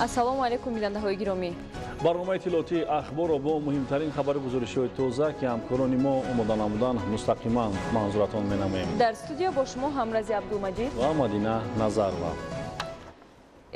Ассалому алайкум, бинандаҳои гиромӣ. Барномаи иттилоотии Ахборро бо муҳимтарин хабару гузоришҳои тоза, ки ҳамкорони мо омода намуданд, мустақиман манзуратон менамоем. Дар студия бо шумо Ҳамрази Абдулмаҷид ва Мадина Назарова.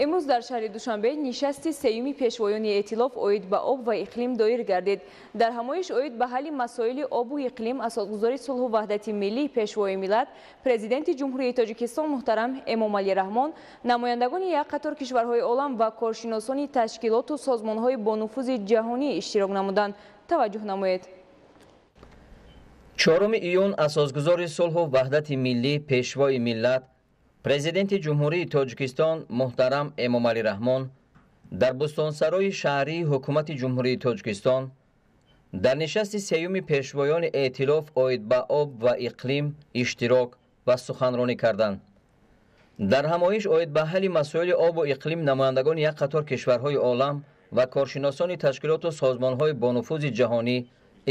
Имрӯз дар шаҳри Душанбе нишасти сеюми пешвоёни эътилоф оид ба об ва иқлим доир гардид. Дар ҳамоиш оид ба ҳалли масоили обу иқлим асосгузори сулҳу ваҳдати миллӣ, пешвои миллат, Президенти Ҷумҳурии Тоҷикистон муҳтарам Эмомалӣ Раҳмон, намояндагони як қатор кишварҳои олам ва коршиносони ташкилоту созмонҳои бонуфузи ҷаҳонӣ иштирок намуданд. Таваҷҷӯҳ намоед. 4 июн асосгузори сулҳу ваҳдати миллӣ, пешвои миллат, Президенти Ҷумҳурии Тоҷикистон муҳтарам Эмомалӣ Раҳмон дар Бӯстонсарои шаҳрии Ҳукумати Ҷумҳурии Тоҷикистон дар нишасти сеюми пешвоёни эътилоф оид ба об ва иқлим иштирок ва суханронӣ карданд. Дар ҳамоиш оид ба ҳалли масоили обу иқлим намояндагони як қатор кишварҳои олам ва коршиносони ташкилоту созмонҳои бонуфузи ҷаҳонӣ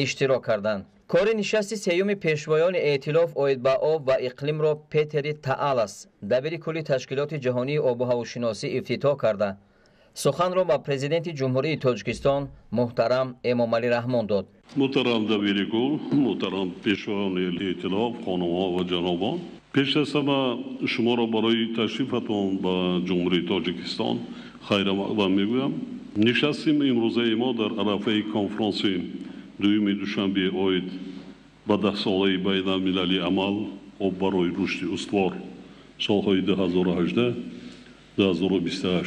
иштирок карданд. Кори нишасти сеюми пешвоёни эътилоф оид ба об ва иқлимро Петери Таалас, дабири кулли Ташкилоти ҷаҳонии обу ҳавошиносӣ, ифтитоҳ карда, суханро ба Президенти Ҷумҳурии Тоҷикистон муҳтарам Эмомалӣ Раҳмон дод. Муҳтарам дабири кул, муҳтарам пешвоёни эътилоф, хонумҳо ва ҷанобон, пеш аз ҳама шуморо барои ташрифатон ба Ҷумҳурии Тоҷикистон хайрамақдам мегӯям. Нишасти имрӯзаи мо дар арафаи конфронси дуюми Душанбе оид ба даҳсолаи байналмилалии амал «Об барои рушди устувор» солҳои 2018-2028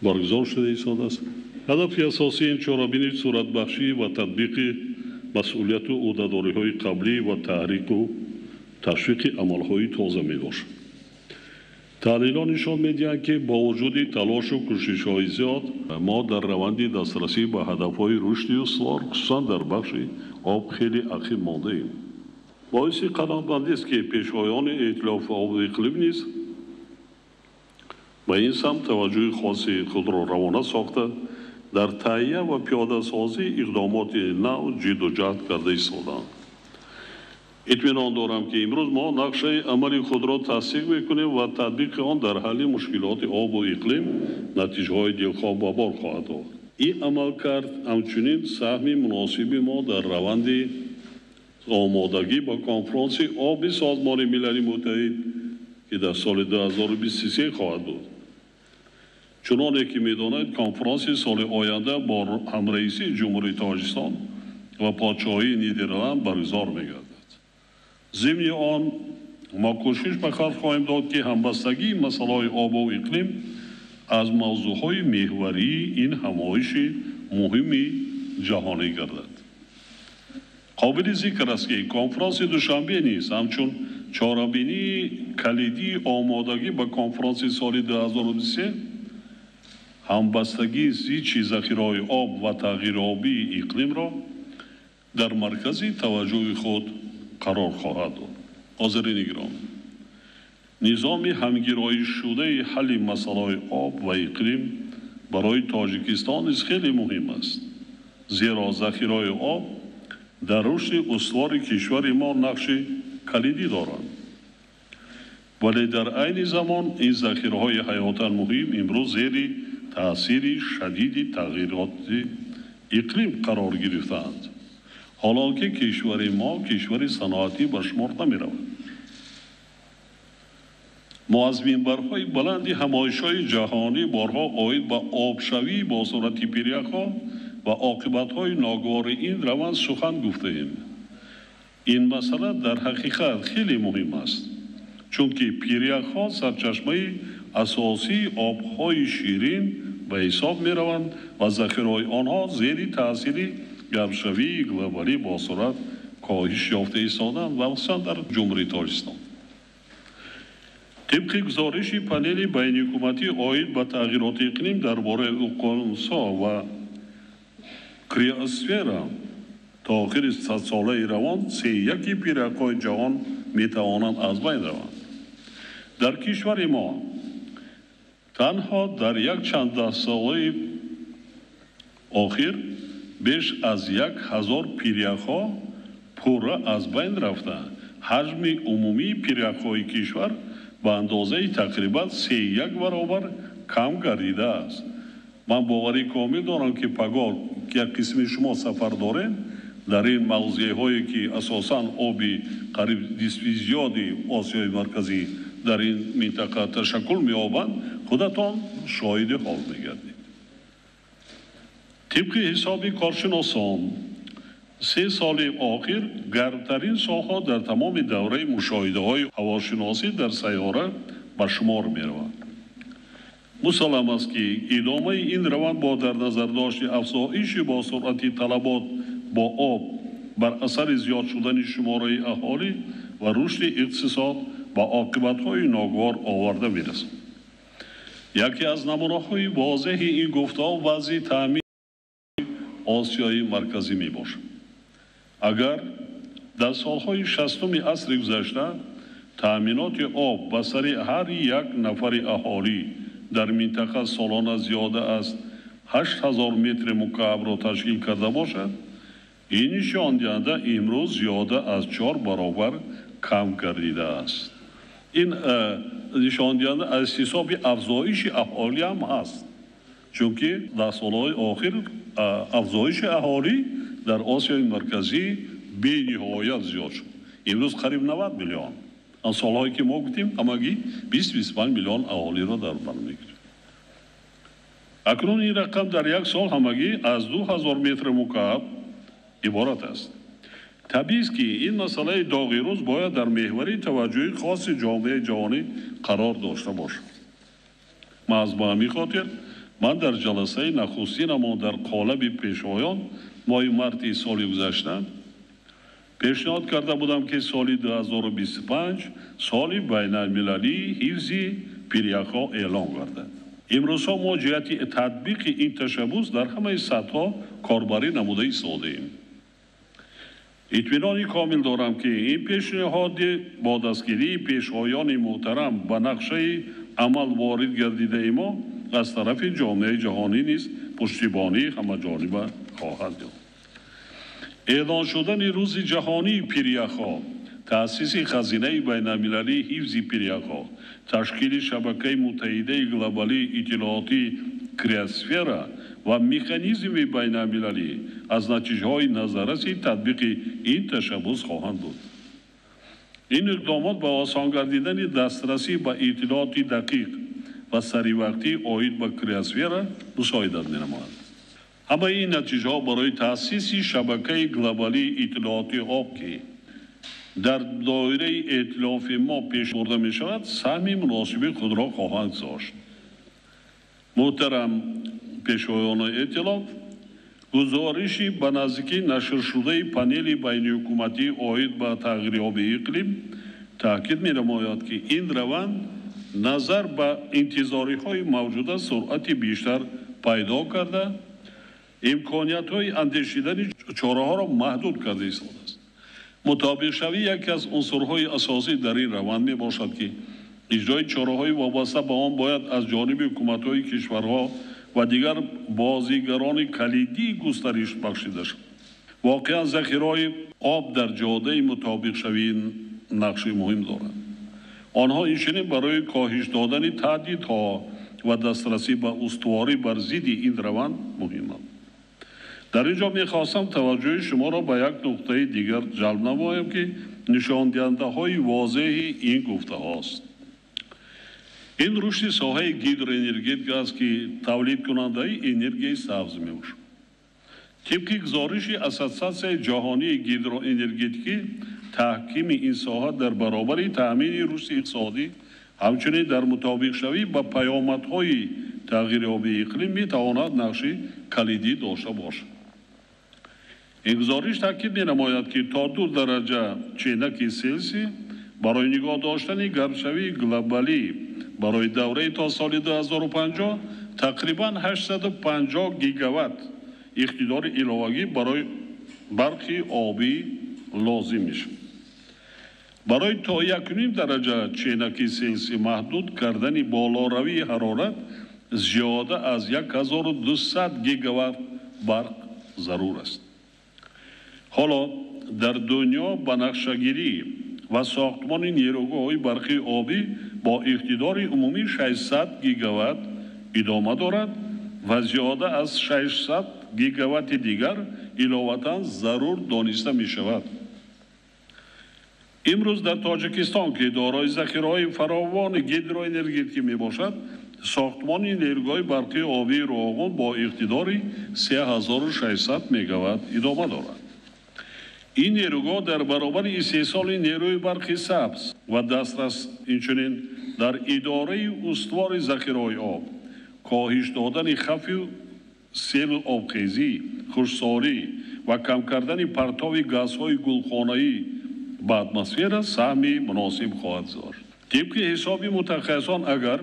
баргузор шуда истодааст. Ҳадафи асосии ин чорабинӣ суратбахшӣ ва татбиқи масъулияту ӯҳдадориҳои қаблӣ ва таҳрику ташвиқи амалҳои тоза мебошад. Таҳлилҳо нишон медиҳанд, ки бо вуҷуди талошу кӯшишҳои зиёд мо дар раванди дастрасӣ ба ҳадафҳои рушди устувор, хусусан дар бахши об, хеле ақиб мондаем. Боиси қаноатмандист, ки пешвоёни эътилофи обу иқлим низ ба ин самт таваҷҷӯҳи хоси худро равона сохта, дар таҳия ва пиёдасозии иқдомоти нав ҷидду ҷаҳд карда истодаанд. Итминон дорам, ки имрӯз мо нақшаи амали худро тасдиқ мекунем ва татбиқи он дар ҳалли мушкилоти обу иқлим натиҷаҳои дилхоҳ ба бор хоҳад овард. Ин амалкард ҳамчунин саҳми муносиби мо дар раванди омодагӣ ба конфронси оби Созмони Милали Муттаҳид, ки дар соли 2023 хоҳад буд. Чуноне ки медонед, конфронси соли оянда бо ҳамраисии Ҷумҳурии Тоҷикистон ва Подшоҳии Нидерланд баргузор мегардад. Зимни он мо кӯшиш ба харҷ хоҳем дод, ки ҳамбастагии масъалаҳои обу иқлим аз мавзӯъҳои меҳварии ин ҳамоиши муҳими ҷаҳонӣ гардад. Қобили зикр аст, ки конфронси Душанбе низ ҳамчун чорабинии калидии омодагӣ ба конфронси соли 2023 ҳамбастагии зичи захираҳои об ва тағйирёбии иқлимро дар маркази таваҷҷӯҳи худ қарор хоҳад дод. Ҳозирини гиромӣ, низоми ҳамгироишшудаи ҳалли масъалаҳои об ва иқлим барои Тоҷикистон низ хеле муҳим аст, зеро захираҳои об дар рушди устувори кишвари мо нақши калидӣ доранд. Вале дар айни замон ин захираҳои ҳаётан муҳим имрӯз зери таъсири шадиди тағйироти иқлим қарор гирифтаанд, ҳолон ки кишвари мо кишвари саноатӣ ба шумор намеравад. Мо аз минбарҳои баланди ҳамоишҳои ҷаҳонӣ борҳо оид ба обшавӣ бо суръати пиряхҳо ва оқибатҳои ногувори ин раванд сухан гуфтаем. Ин масъала дар ҳақиқат хеле муҳим аст, чунки пиряхҳо сарчашмаи асосии обҳои ширин ба ҳисоб мераванд ва захираҳои онҳо зери таъсири гармшавии глобалӣ бо суръат коҳиш ёфта истодаанд ва хусусан дар Ҷумҳурии Тоҷикистон. Тибқи гузориши панели байниҳукуматӣ оид ба тағйироти иқлим дар бораи уқёнусҳо ва криосфера, то охири садсолаи равон сеяки пиряхҳои ҷаҳон метавонанд аз байн раванд. Дар кишвари мо танҳо дар як чанд даҳсолаи охир беш аз 1000 пиряхҳо пурра аз байн рафта, ҳаҷми умумии пиряхҳои кишвар ба андозаи тақрибан 3,1 баробар кам гардидааст. Ман боварӣ комил дорам, ки пагоҳ як қисми шумо сафар дорем, дар ин мавзеъҳое, ки асосан оби қариб нисфи зиёди Осиёи Марказӣ дар ин минтақа ташаккул меёбанд, худатон шоҳиди ҳол мегардед. Тибқи ҳисоби коршиносон, 3 соли охир гармтарин солҳо дар тамоми давраи мушоҳидаҳои ҳавошиносӣ дар сайёра ба шумор мераванд. Мусаллам аст, ки идомаи ин раванд бо дар назардошти афзоиши босуръати талабот бо об бар асари зиёд шудани шумораи аҳолӣ ва рушди иқтисод ба оқибатҳои ногувор оварда мерасад. Яке аз намунаҳои возеҳи ин гуфтаҳо вазъи таъмини Осиёи Марказӣ мебошад. Агар дар солҳои 60-уми асри гузашта таъминоти об ба сари ҳар як нафари аҳолӣ дар минтақа солона зиёда аз 8000 метри мукаабро ташкил карда бошад, ин нишондиҳанда имрӯз зиёда аз 4 баробар кам гардидааст. Ин нишондиҳанда аз ҳисоби афзоиши аҳолӣ ҳам ҳаст, чунки дар солҳои охир афзоиши аҳолӣ дар Осиёи Марказӣ бениҳоят зиёд шуд. Имрӯз қариб 90 миллион. Аз солҳое ки мо гуфтем, ҳамагӣ 20-25 миллион аҳолиро дар бар мегирифт. Акнун ин рақам дар як сол ҳамагӣ аз 2000 метри мукааб иборат аст. Табиист, ки ин масъалаи доғи рӯз бояд дар меҳвари таваҷҷӯҳи хоси ҷомеаи ҷаҳонӣ қарор дошта бошад. Маҳз ба ҳамин хотир ман дар ҷаласаи нахустинамон дар қолаби пешвоён моҳи марти соли гузашта пешниҳод карда будам, ки соли 2025 соли байналмилалии ҳифзи пиряхҳо эълон гардад. Имрӯзҳо мо ҷиҳати татбиқи ин ташаббус дар ҳамаи сатҳҳо корбарӣ намуда истодаем. Итминони комил дорам, ки ин пешниҳоди бо дастгирии пешвоёни муҳтарам ба нақшаи амал ворид гардидаи мо аз тарафи ҷомеаи ҷаҳонӣ низ пуштибонии ҳамаҷониба хоҳад ёфт. Эълон шудани Рӯзи ҷаҳонии пиряхҳо, таъсиси Хазинаи байналмилалии ҳифзи пиряхҳо, ташкили Шабакаи муттаҳидаи глобалии иттилоотии криосфера ва механизми байналмилалӣ аз натиҷаҳои назарраси татбиқи ин ташаббус хоҳанд буд. Ин иқдомот ба осон гардидани дастрасӣ ба иттилооти дақиқ ва саривақтӣ оид ба криосфера мусоидат менамояд. Ҳамаи ин натиҷаҳо барои таъсиси шабакаи глобалии иттилооти об, ки дар доираи эътилофи мо пеш бурда мешавад, саҳми муносиби худро хоҳанд гузошт. Муҳтарам пешвоёни эътилоф, гузориши ба наздикӣ нашршудаи панели байниҳукуматӣ оид ба тағйирёбии иқлим таъкид менамояд, ки ин раванд назар ба интизориҳои мавҷуда суръати бештар пайдо карда, имкониятҳои андешидани чораҳоро маҳдуд карда истодааст. Мутобиқшавӣ яке аз унсурҳои асосӣ дар ин раванд мебошад, ки иҷрои чораҳои вобаста ба он бояд аз ҷониби ҳукуматҳои кишварҳо ва дигар бозигарони калидӣ густариш бахшида шавад. Воқеан, захираҳои об дар ҷодаи мутобиқшавӣ нақши муҳим дорад. Онҳо инчунин барои коҳиш додани таҳдидҳо ва дастрасӣ ба устуворӣ бар зидди ин раванд муҳиманд. Дар ин ҷо мехостам таваҷҷӯҳи шуморо ба як нуқтаи дигар ҷалб намоям, ки нишондиҳандаҳои возеҳи ин гуфтаҳост. Ин рушди соҳаи гидроэнергетика аст, ки тавлидкунандаи энергияи сабз мебошад. Тибқи гузориши Ассотсиатсияи ҷаҳонии гидроэнергетикӣ, таҳкими ин соҳа дар баробари таъмини рушди иқтисодӣ, ҳамчунин дар мутобиқшавӣ ба паёмадҳои тағйирёбии иқлим метавонад нақши калидӣ дошта бошад. Ин гузориш таъкид менамояд, ки то 2 дараҷа ченаки Селсий барои нигоҳ доштани гармшавии глобалӣ барои давраи то соли 2050 тақрибан 850 гигаватт иқтидори иловагӣ барои барқи обӣ лозим мешавад. Барои то 1,5 дараҷа ченаки Селсий маҳдуд кардани болоравии ҳарорат зиёда аз 1200 гигаватт барқ зарур аст. Ҳоло дар дунё ба нақшагирӣ ва сохтмони нерӯгоҳҳои барқи обӣ бо иқтидори умумии 600 гигаватт идома дорад ва зиёда аз 600 гигаватти дигар иловатан зарур дониста мешавад. Имрӯз дар Тоҷикистон, ки дорои захираҳои фаровони гидроэнергетикӣ мебошад, сохтмони нерӯгоҳи барқии обии Роғун бо иқтидори 3600 мегаватт идома дорад. Ин нерӯгоҳ дар баробари истеҳсоли нерӯи барқи сабз ва дастрас, инчунин дар идораи устувори захираҳои об, коҳиш додани хавфи селу обхезӣ, хушксолӣ ва кам кардани партови газҳои гулхонаӣ ба атмосфера саҳми муносиб хоҳад гузошт. Тибқи ҳисоби мутахассисон, агар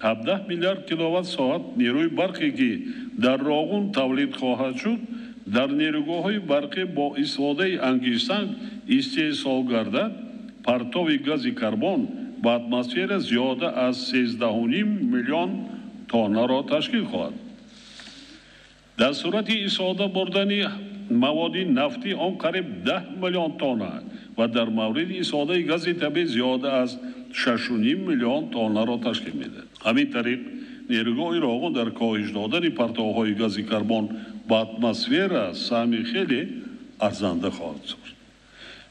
17 миллиард киловатт-соат нерӯи барқе, ки дар Роғун тавлид хоҳад шуд, дар нерӯгоҳҳои барқӣ бо истифодаи ангиштсанг истеҳсол гардад, партови гази карбон ба атмосфера зиёда аз 13,5 миллион тоннаро ташкил хоҳад. Дар сурати истифода бурдани маводи нафтӣ он қариб 10 миллион тонна ва дар мавриди истифодаи гази табиӣ зиёда аз 6,5 миллион тоннаро ташкил медиҳад. Ҳамин тариқ, нерӯгоҳи Роғун дар коҳиш додани партовҳои гази карбон ба атмосфера саҳми хеле арзанда хоҳад гузошт.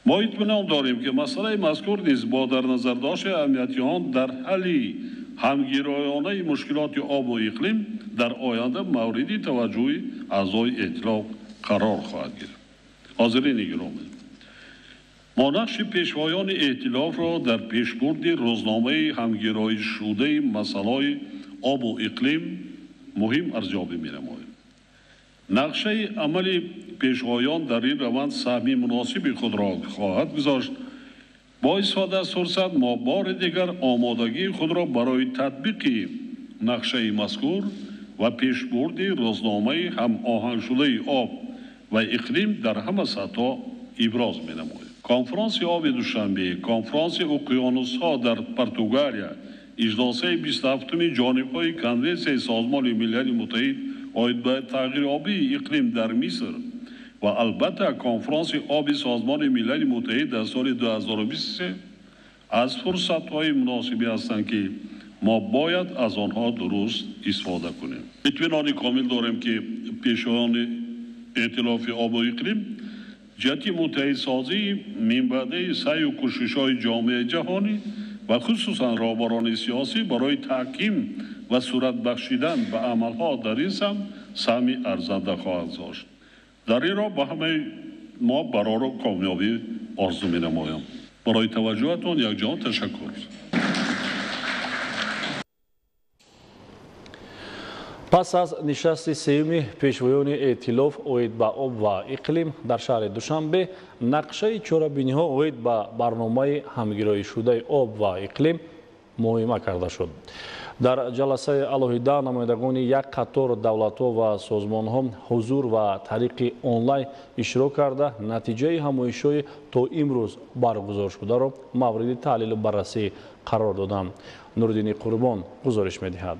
Мо итминон дорем, ки масъалаи мазкур низ бо дар назардошти аҳамияти он дар ҳалли ҳамгироёнаи мушкилоти обу иқлим дар оянда мавриди таваҷҷӯҳи аъзои эътилоф қарор хоҳад гирифт. Ҳозирини гиромӣ, мо нақши пешвоёни эътилофро дар пешбурди рӯзномаи ҳамгироишшудаи масъалаҳои обу иқлим муҳим арзёбӣ менамоем. Нақшаи амали пешвоён дар ин раванд саҳми муносиби худро хоҳад гузошт. Бо истифода аз фурсат мо бори дигар омодагии худро барои татбиқи нақшаи мазкур ва пешбурди рӯзномаи ҳамоҳангшудаи об ва иқлим дар ҳама сатҳҳо иброз менамоем. Конфронси оби Душанбе, конфронси уқёнусҳо дар Португалия, иҷлосаи 27-уми ҷонибҳои Конвенсияи Созмони Милали Муттаҳид оид ба тағйирёбии иқлим дар Миср ва албатта конфронси оби Созмони Милали Муттаҳид дар соли 2023 аз фурсатҳои муносибе ҳастанд, ки мо бояд аз онҳо дуруст истифода кунем. Итминони комил дорем, ки пешвоёни эътилофи обу иқлим ҷиҳати муттаҳидсозии минбаъдаи саъю кӯшишҳои ҷомеаи ҷаҳонӣ ва хусусан роҳбарони сиёсӣ барои таҳким ва сурат бахшидан ба амалҳо дар ин самт саҳми арзанда хоҳад гузошт. Дар ин роҳ ба ҳамаи мо барору комёбӣ орзу менамоям. Барои таваҷҷӯҳатон якҷоҳон ташаккур. Пас аз нишасти сеюми пешвоёни эътилоф оид ба об ва иқлим дар шаҳри Душанбе, нақшаи чорабиниҳо оид ба барномаи ҳамгироишшудаи об ва иқлим муҳима карда шуд. Дар ҷаласаи алоҳида намояндагони як қатор давлатҳо ва созмонҳо ҳузур ва тариқи онлайн иштирок карда, натиҷаи ҳамоишҳои то имрӯз баргузоршударо мавриди таҳлилу баррасӣ қарор доданд. Нуриддини Қурбон гузориш медиҳад.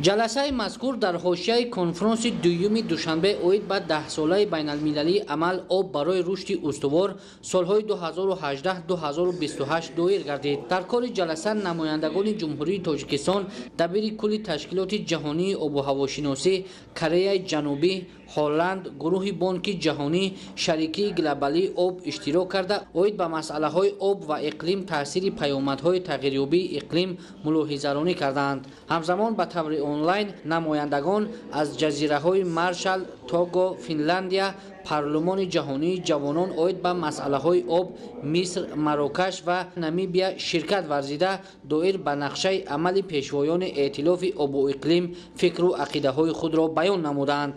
Ҷаласаи мазкур дар ҳошияи конфронси дуюми Душанбе оид ба даҳсолаи байналмилалии амал об барои рушди устувор солҳои 2018-2028 доир гардид. Дар кори ҷаласа намояндагони Ҷумҳурии Тоҷикистон, дабири кулли Ташкилоти ҷаҳонии обуҳавошиносӣ, Кореяи Ҷанубӣ, Ҳолланд, гурӯҳи Бонки ҷаҳонӣ, шарикии глобалии об иштирок карда, оид ба масъалаҳои об ва иқлим, таъсири паёмадҳои тағйирёбии иқлим мулоҳизаронӣ карданд. Ҳамзамон ба таври онлайн намояндагон аз ҷазираҳои Маршал, Того, Финляндия, Парлумони ҷаҳонии ҷавонон оид ба масъалаҳои об, Миср, Марокаш ва Намибия ширкат варзида, доир ба нақшаи амали пешвоёни эътилофи обу иқлим фикру ақидаҳои худро баён намуданд.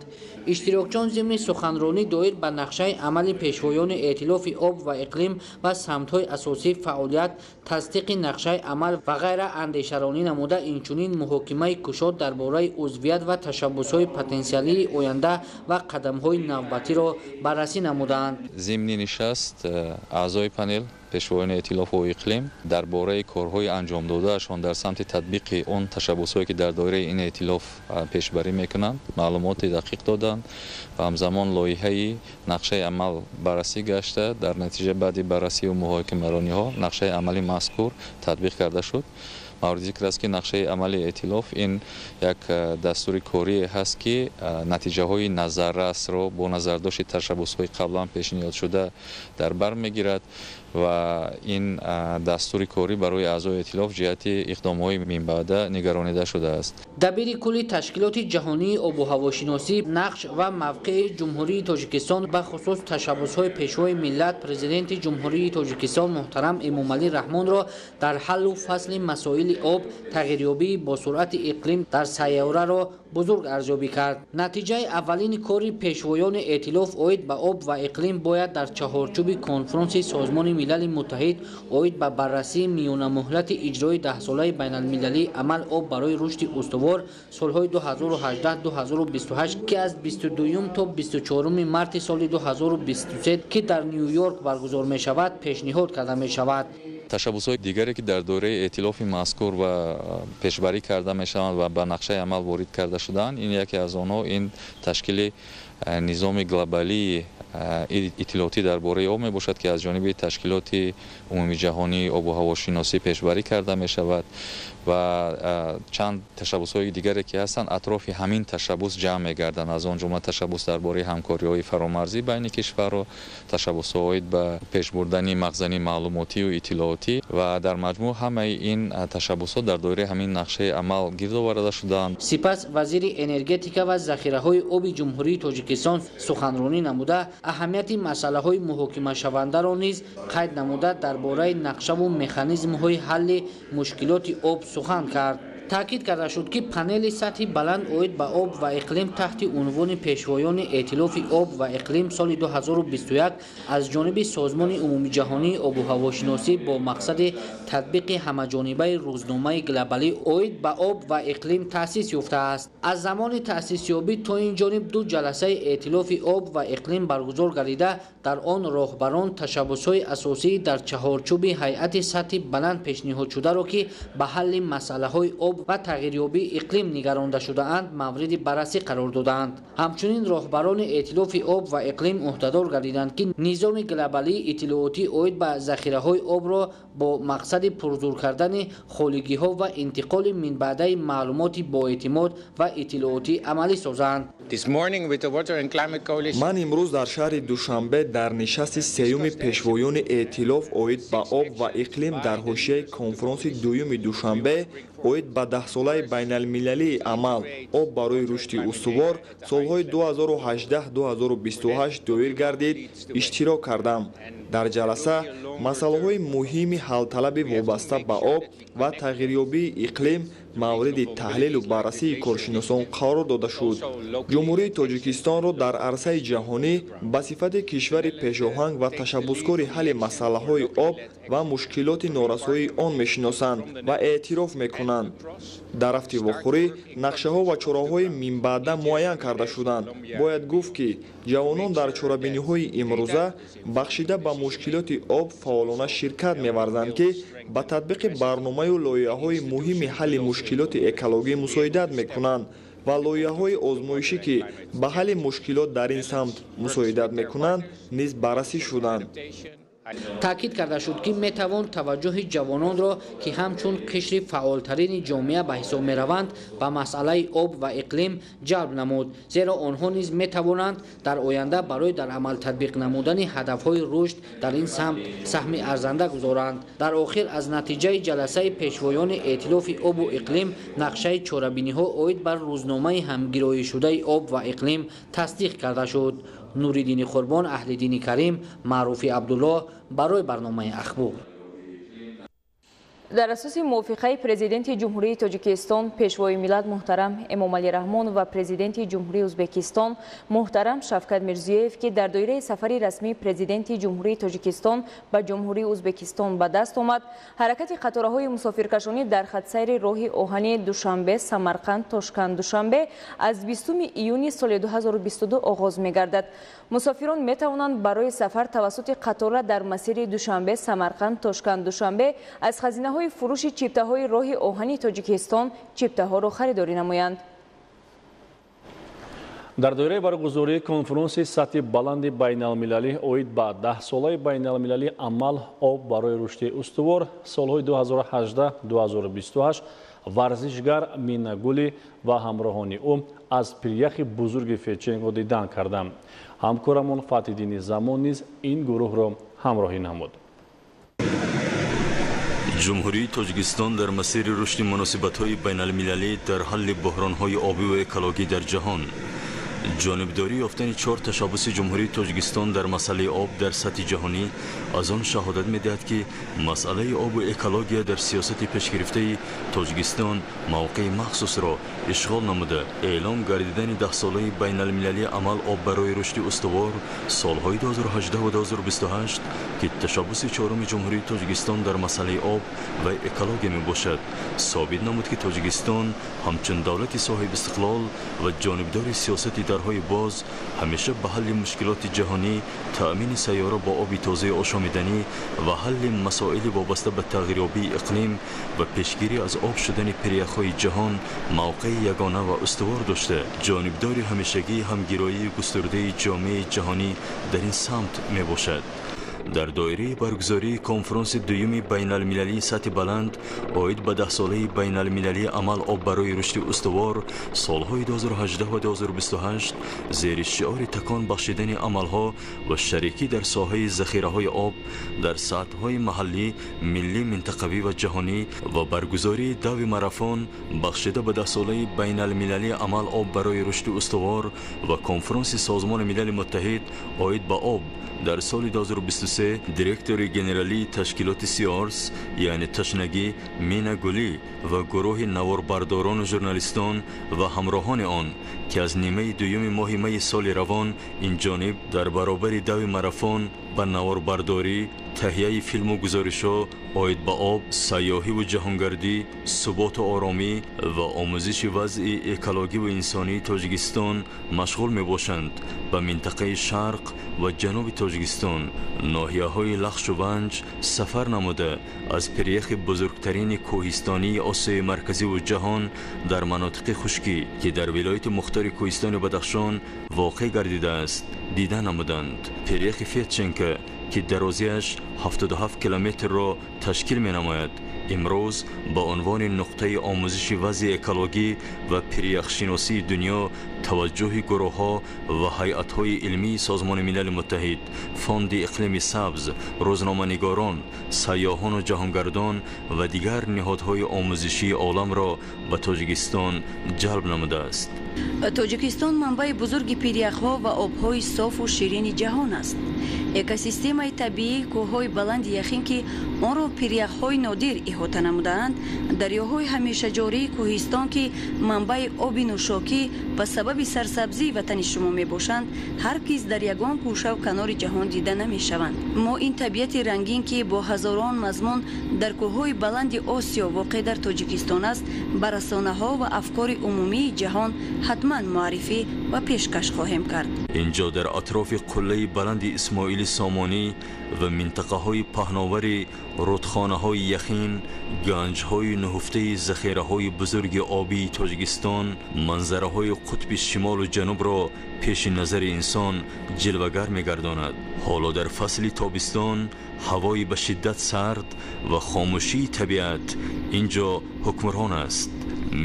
Иштирокчиён зимни суханронӣ доир ба нақшаи амали пешвоёни эътилофи об ва иқлим ва самтҳои асосии фаъолият, тасдиқи нақшаи амал ва ғайра андешаронӣ намуда, инчунин муҳокимаи кушод дар бораи узвият ва ташаббусҳои потенсиалии оянда ва қадамҳои навбатиро баррасӣ намуданд. Зимни нишаст аъзои панел пешвоёни эътилофу иқлим дар бораи корҳои анҷомдодаашон дар самти татбиқи он ташаббусҳое, ки дар доираи ин эътилоф пешбарӣ мекунанд, маълумоти дақиқ доданд ва ҳамзамон лоиҳаи нақшаи амал баррасӣ гашта, дар натиҷа баъди баррасию муҳокимарониҳо нақшаи амали мазкур татбиқ карда шуд. Мавриди зикр аст, ки нақшаи амали эътилоф ин як дастури корие ҳаст, ки натиҷаҳои назаррасро бо назардошти ташаббусҳои қаблан пешниҳодшуда дар бар мегирад ва ин дастури корӣ барои аъзои эътилоф ҷиҳати иқдомҳои минбаъда нигаронида шудааст. Дабири кулли Ташкилоти ҷаҳонии обуҳавошиносӣ нақш ва мавқеи Ҷумҳурии Тоҷикистон, ба хусус ташаббусҳои Пешвои миллат, Президенти Ҷумҳурии Тоҷикистон муҳтарам Эмомалӣ Раҳмонро дар ҳаллу фасли масоили об, тағйирёбии босуръати иқлим дар сайёраро бузург арзёбӣ кард. Натиҷаи аввалини кори пешвоёни эътилоф оид ба об ва иқлим бояд дар чаҳорчӯби конфронси Созмони Милали Муттаҳид оид ба баррасии миёнамуҳлати иҷрои даҳсолаи байналмилалии амал «Об барои рушди устувор» солҳои 2018-2028, ки аз 22 то 24 марти соли 2023, ки дар Ню-Йорк баргузор мешавад, пешниҳод карда мешавад. Ташаббусҳои дигаре, ки дар доираи эътилофи мазкур ва пешбарӣ карда мешаванд ва ба нақшаи амал ворид карда шудаанд, ин яке аз онҳо ин ташкили низоми глобалии иттилоотӣ дар бораи об мебошад, ки аз ҷониби Ташкилоти умумиҷаҳонии обу ҳавошиносӣ пешбарӣ карда мешавад ва чанд ташаббусҳои дигаре, ки ҳастанд, атрофи ҳамин ташаббус ҷамъ мегарданд, аз он ҷумла ташаббус дар бораи ҳамкориҳои фаромарзӣ байни кишварҳо, ташаббусҳо оид ба пешбурдани мағзани маълумотию иттилоотӣ ва дар маҷмӯъ ҳамаи ин ташаббусҳо дар доираи ҳамин нақшаи амал гирд оварда шудаанд. Сипас вазири энергетика ва захираҳои оби Ҷумҳурии Тоҷикистон суханронӣ намуда, аҳамияти масъалаҳои муҳокимашавандаро низ қайд намуда, дар бораи нақшаву механизмҳои ҳалли мушкилоти об сухан кард. Таъкид карда шуд, ки панели сатҳи баланд оид ба об ва иқлим таҳти унвони «Пешвоёни эътилофи об ва иқлим соли 2021» аз ҷониби Созмони умумиҷаҳонии обуҳавошиносӣ бо мақсади татбиқи ҳамаҷонибаи рӯзномаи глобалӣ оид ба об ва иқлим таъсис ёфтааст. Аз замони таъсисёбӣ то ин ҷониб ду ҷаласаи эътилофи об ва иқлим баргузор гардида, дар он роҳбарон ташаббусҳои асосии дар чаҳорчӯби ҳайати сатҳи баланд пешниҳодшударо, ки ба ҳалли масъалаҳои об ва тағйирёбии иқлим нигаронда шудаанд, мавриди баррасӣ қарор додаанд. Ҳамчунин роҳбарони эътилофи об ва иқлим ӯҳдадор гардиданд, ки низоми глобалии иттилоотӣ оид ба захираҳои обро бо мақсади пурзур кардани холигиҳо ва интиқоли минбаъдаи маълумоти боэътимод ва иттилоотӣ амалӣ созанд. Ман имрӯз дар шаҳри Душанбе дар нишасти сеюми пешвоёни эътилоф оид ба об ва иқлим дар ҳошияи конфронси дуюми Душанбе оид ба даҳсолаи байналмилалии амал «Об барои рушди устувор» солҳои 2018-2028 доир гардид, иштирок кардам. Дар ҷаласа масъалаҳои муҳими ҳалталаби вобаста ба об ва тағйирёбии иқлим мавриди таҳлилу баррасии коршиносон қарор дода шуд. Ҷумҳурии Тоҷикистонро дар арсаи ҷаҳонӣ ба сифати кишвари пешоҳанг ва ташаббускори ҳалли масъалаҳои об ва мушкилоти норасоии он мешиносанд ва эътироф мекунанд. Дар рафти вохӯрӣ нақшаҳо ва чораҳои минбаъда муайян карда шуданд. Бояд гуфт, ки ҷавонон дар чорабиниҳои имрӯза бахшида ба мушкилоти об фаъолона ширкат меварзанд, ки ба татбиқи барномаю лоиҳаҳои муҳими ҳалли мушкилоти экологӣ мусоидат мекунанд ва лоиҳаҳои озмоишӣ, ки ба ҳалли мушкилот дар ин самт мусоидат мекунанд, низ баррасӣ шуданд. Таъкид карда шуд, ки метавон таваҷҷӯҳи ҷавононро, ки ҳамчун қишри фаъолтарини ҷомеа ба ҳисоб мераванд, ба масъалаи об ва иқлим ҷалб намуд, зеро онҳо низ метавонанд дар оянда барои дар амал татбиқ намудани ҳадафҳои рушд дар ин самт саҳми арзанда гузоранд. Дар охир аз натиҷаи ҷаласаи пешвоёни эътилофи обу иқлим нақшаи чорабиниҳо оид бар рӯзномаи ҳамгироишудаи об ва иқлим тасдиқ карда шуд. Нуриддини Қурбон, Аҳлиддини Карим, Маъруфи Абдуллоҳ барои барномаи «Ахбор». Дар асоси мувофиқаи Президенти Ҷумҳурии Тоҷикистон, Пешвои миллат муҳтарам Эмомалӣ Раҳмон ва Президенти Ҷумҳурии Ӯзбекистон муҳтарам Шавкат Мирзиёев, ки дар доираи сафари расмии Президенти Ҷумҳурии Тоҷикистон ба Ҷумҳурии Ӯзбекистон ба даст омад, ҳаракати қатораҳои мусофиркашонӣ дар хатсайри роҳи оҳани Душанбе Самарқанд Тошканд Душанбе аз 20 июни соли 2022 оғоз мегардад. Мусофирон метавонанд барои сафар тавассути қатора дар масири Душанбе Самарқанд Тошканд Душанбе аз хазинаҳои фурӯши чиптаҳои роҳи оҳани Тоҷикистон чиптаҳоро харидорӣ намоянд. Дар доираи баргузории конфронси сатҳи баланди байналмилалӣ оид ба 10-солаи байналмилалии амал об барои рушди устувор солҳои 2018-2028 варзишгар Мина Гулӣ ва ҳамроҳони ӯ аз пиряхи бузурги Федченко дидан карданд. Ҳамкорамон Фатҳиддини Замон низ ин гурӯҳро ҳамроҳӣ намуд. Ҷумҳурии Тоҷикистон дар масири рушди муносибатҳои байналмилалӣ дар ҳалли буҳронҳои обӣ ва экологӣ дар ҷаҳон, ҷонибдорӣ ёфтани 4 ташаббуси Ҷумҳурии Тоҷикистон дар масъалаи об дар сатҳи ҷаҳонӣ аз он шаҳодат медиҳад, ки масъалаи обу экология дар сиёсати пешгирифтаи Тоҷикистон мавқеи махсусро ишғол намуда, эълом гардидани 10-солаи байналмилалии амал об барои рушди устувор солҳои 2018-2028, ки ташаббуси чоруми Ҷумҳурии Тоҷикистон дар масъалаи об ва экология мебошад, собит намуд, ки Тоҷикистон ҳамчун давлати соҳибистиқлол ва ҷонибдори сиёсати дарҳои боз ҳамеша ба ҳалли мушкилоти ҷаҳонӣ, таъмини сайёра бо оби тозаи ошомиданӣ ва ҳалли масоили вобаста ба тағйирёбии иқлим ва пешгирӣ аз об шудани пиряхҳои ҷаҳон мавқеи ягона ва устувор дошта, ҷонибдори ҳамешагии ҳамгироии густурдаи ҷомеаи ҷаҳонӣ дар ин самт мебошад. Дар доираи баргузории конфронси дуюми байналмилалии сатҳи баланд оид ба 10-солаи байналмилалии амал об барои рушди устувор солҳои 2018 ва 2028 зери шиори такон бахшидани амалҳо ва шарикӣ дар соҳаи захираҳои об дар сатҳҳои маҳаллӣ, миллӣ, минтақавӣ ва ҷаҳонӣ ва баргузории дави марафон бахшида ба 10-солаи байналмилалии амал об барои рушди устувор ва конфронси Созмони Милали Муттаҳид оид ба об дар соли 2023 директори генералии ташкилоти Сиорс, яъне ташнагӣ, Мина Гулӣ ва гурӯҳи наворбардорону журналистон ва ҳамроҳони он, ки аз нимаи дуюми моҳи майи соли равон инҷониб дар баробари дави марафон ба наворбардорӣ, таҳияи филму гузоришҳо оид ба об, сайёҳиву ҷаҳонгардӣ, суботу оромӣ ва омӯзиши вазъи экологиву инсонии Тоҷикистон машғул мебошанд, ба минтақаи шарқ ва ҷануби Тоҷикистон, ноҳияҳои Лахшу Ванҷ сафар намуда, аз пиряхи бузургтарини кӯҳистонии Осиёи Марказиву ҷаҳон дар манотиқи хушкӣ, ки дар вилояти мухтори кӯҳистони Бадахшон воқеъ гардидааст, дида намуданд. Пиряхи Федченко, ки дарозиаш 77 километрро ташкил менамояд, имрӯз ба унвони нуқтаи омӯзиши вазъи экологӣ ва пиряхшиносии дунё таваҷҷӯҳи гурӯҳҳо ва ҳайатҳои илмии Созмони Милали Муттаҳид, Фонди иқлими сабз, рӯзноманигорон, сайёҳону ҷаҳонгардон ва дигар ниҳодҳои омӯзишии оламро ба Тоҷикистон ҷалб намудааст. Тоҷикистон манбаи бузурги пиряхҳо ва обҳои софу ширини ҷаҳон аст. Экосистемаи табиии кӯҳҳои баланди яхин, ки онро пиряхҳои нодир иҳота намудаанд, дарёҳои ҳамешаҷории кӯҳистон, ки манбаи оби нӯшокӣ ва сабаби сарсабзии ватани шумо мебошанд, ҳаргиз дар ягон гӯшаву канори ҷаҳон дида намешаванд. Мо ин табиати рангин, ки бо ҳазорон мазмун дар кӯҳҳои баланди Осиё воқеъ дар Тоҷикистон аст, ба расонаҳо ва афкори умумии ҷаҳон ҳатман муаррифӣ ва пешкаш хоҳем кард. Инҷо дар атрофи қуллаи баланди Исмоили Сомонӣ ва минтақаҳои паҳновари рудхонаҳои яхин, ганҷҳои нуҳуфтаи захираҳои бузурги обии Тоҷикистон манзараҳои қутби шимолу ҷанубро пеши назари инсон ҷилвагар мегардонад. Ҳоло дар фасли тобистон ҳавои ба шиддат сард ва хомӯшии табиат ин ҷо ҳукмрон аст.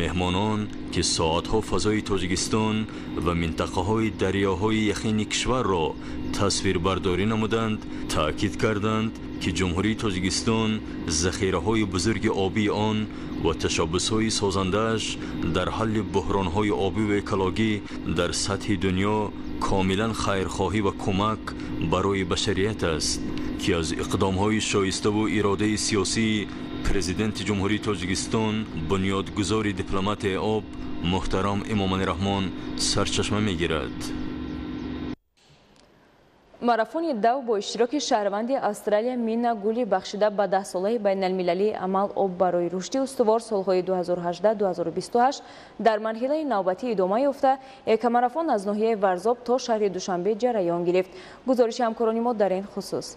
Меҳмонон, ки соатҳо фазои Тоҷикистон ва минтақаҳои дарёҳои яхини кишварро тасвирбардорӣ намуданд, таъкид карданд, ки Ҷумҳурии Тоҷикистон захираҳои бузурги обии он ва ташаббусҳои созандааш дар ҳалли буҳронҳои обӣ ва экологӣ дар сатҳи дунё комилан хайрхоҳӣ ва кӯмак барои башарият аст, ки аз иқдомҳои шоиставу иродаи сиёсии Президенти Ҷумҳурии Тоҷикистон, бунёдгузори дипломатияи об муҳтарам Эмомалӣ Раҳмон сарчашма мегирад. Марафони дав бо иштироки шаҳрванди Австралия Мина Гули бахшида ба 10-солаи байналмилалии амал об барои рушди устувор солҳои 2018-2028 дар марҳилаи навбатӣ идома ёфта, экомарафон аз ноҳияи Варзоб то шаҳри Душанбе ҷараён гирифт. Гузориши ҳамкорони мо дар ин хусус.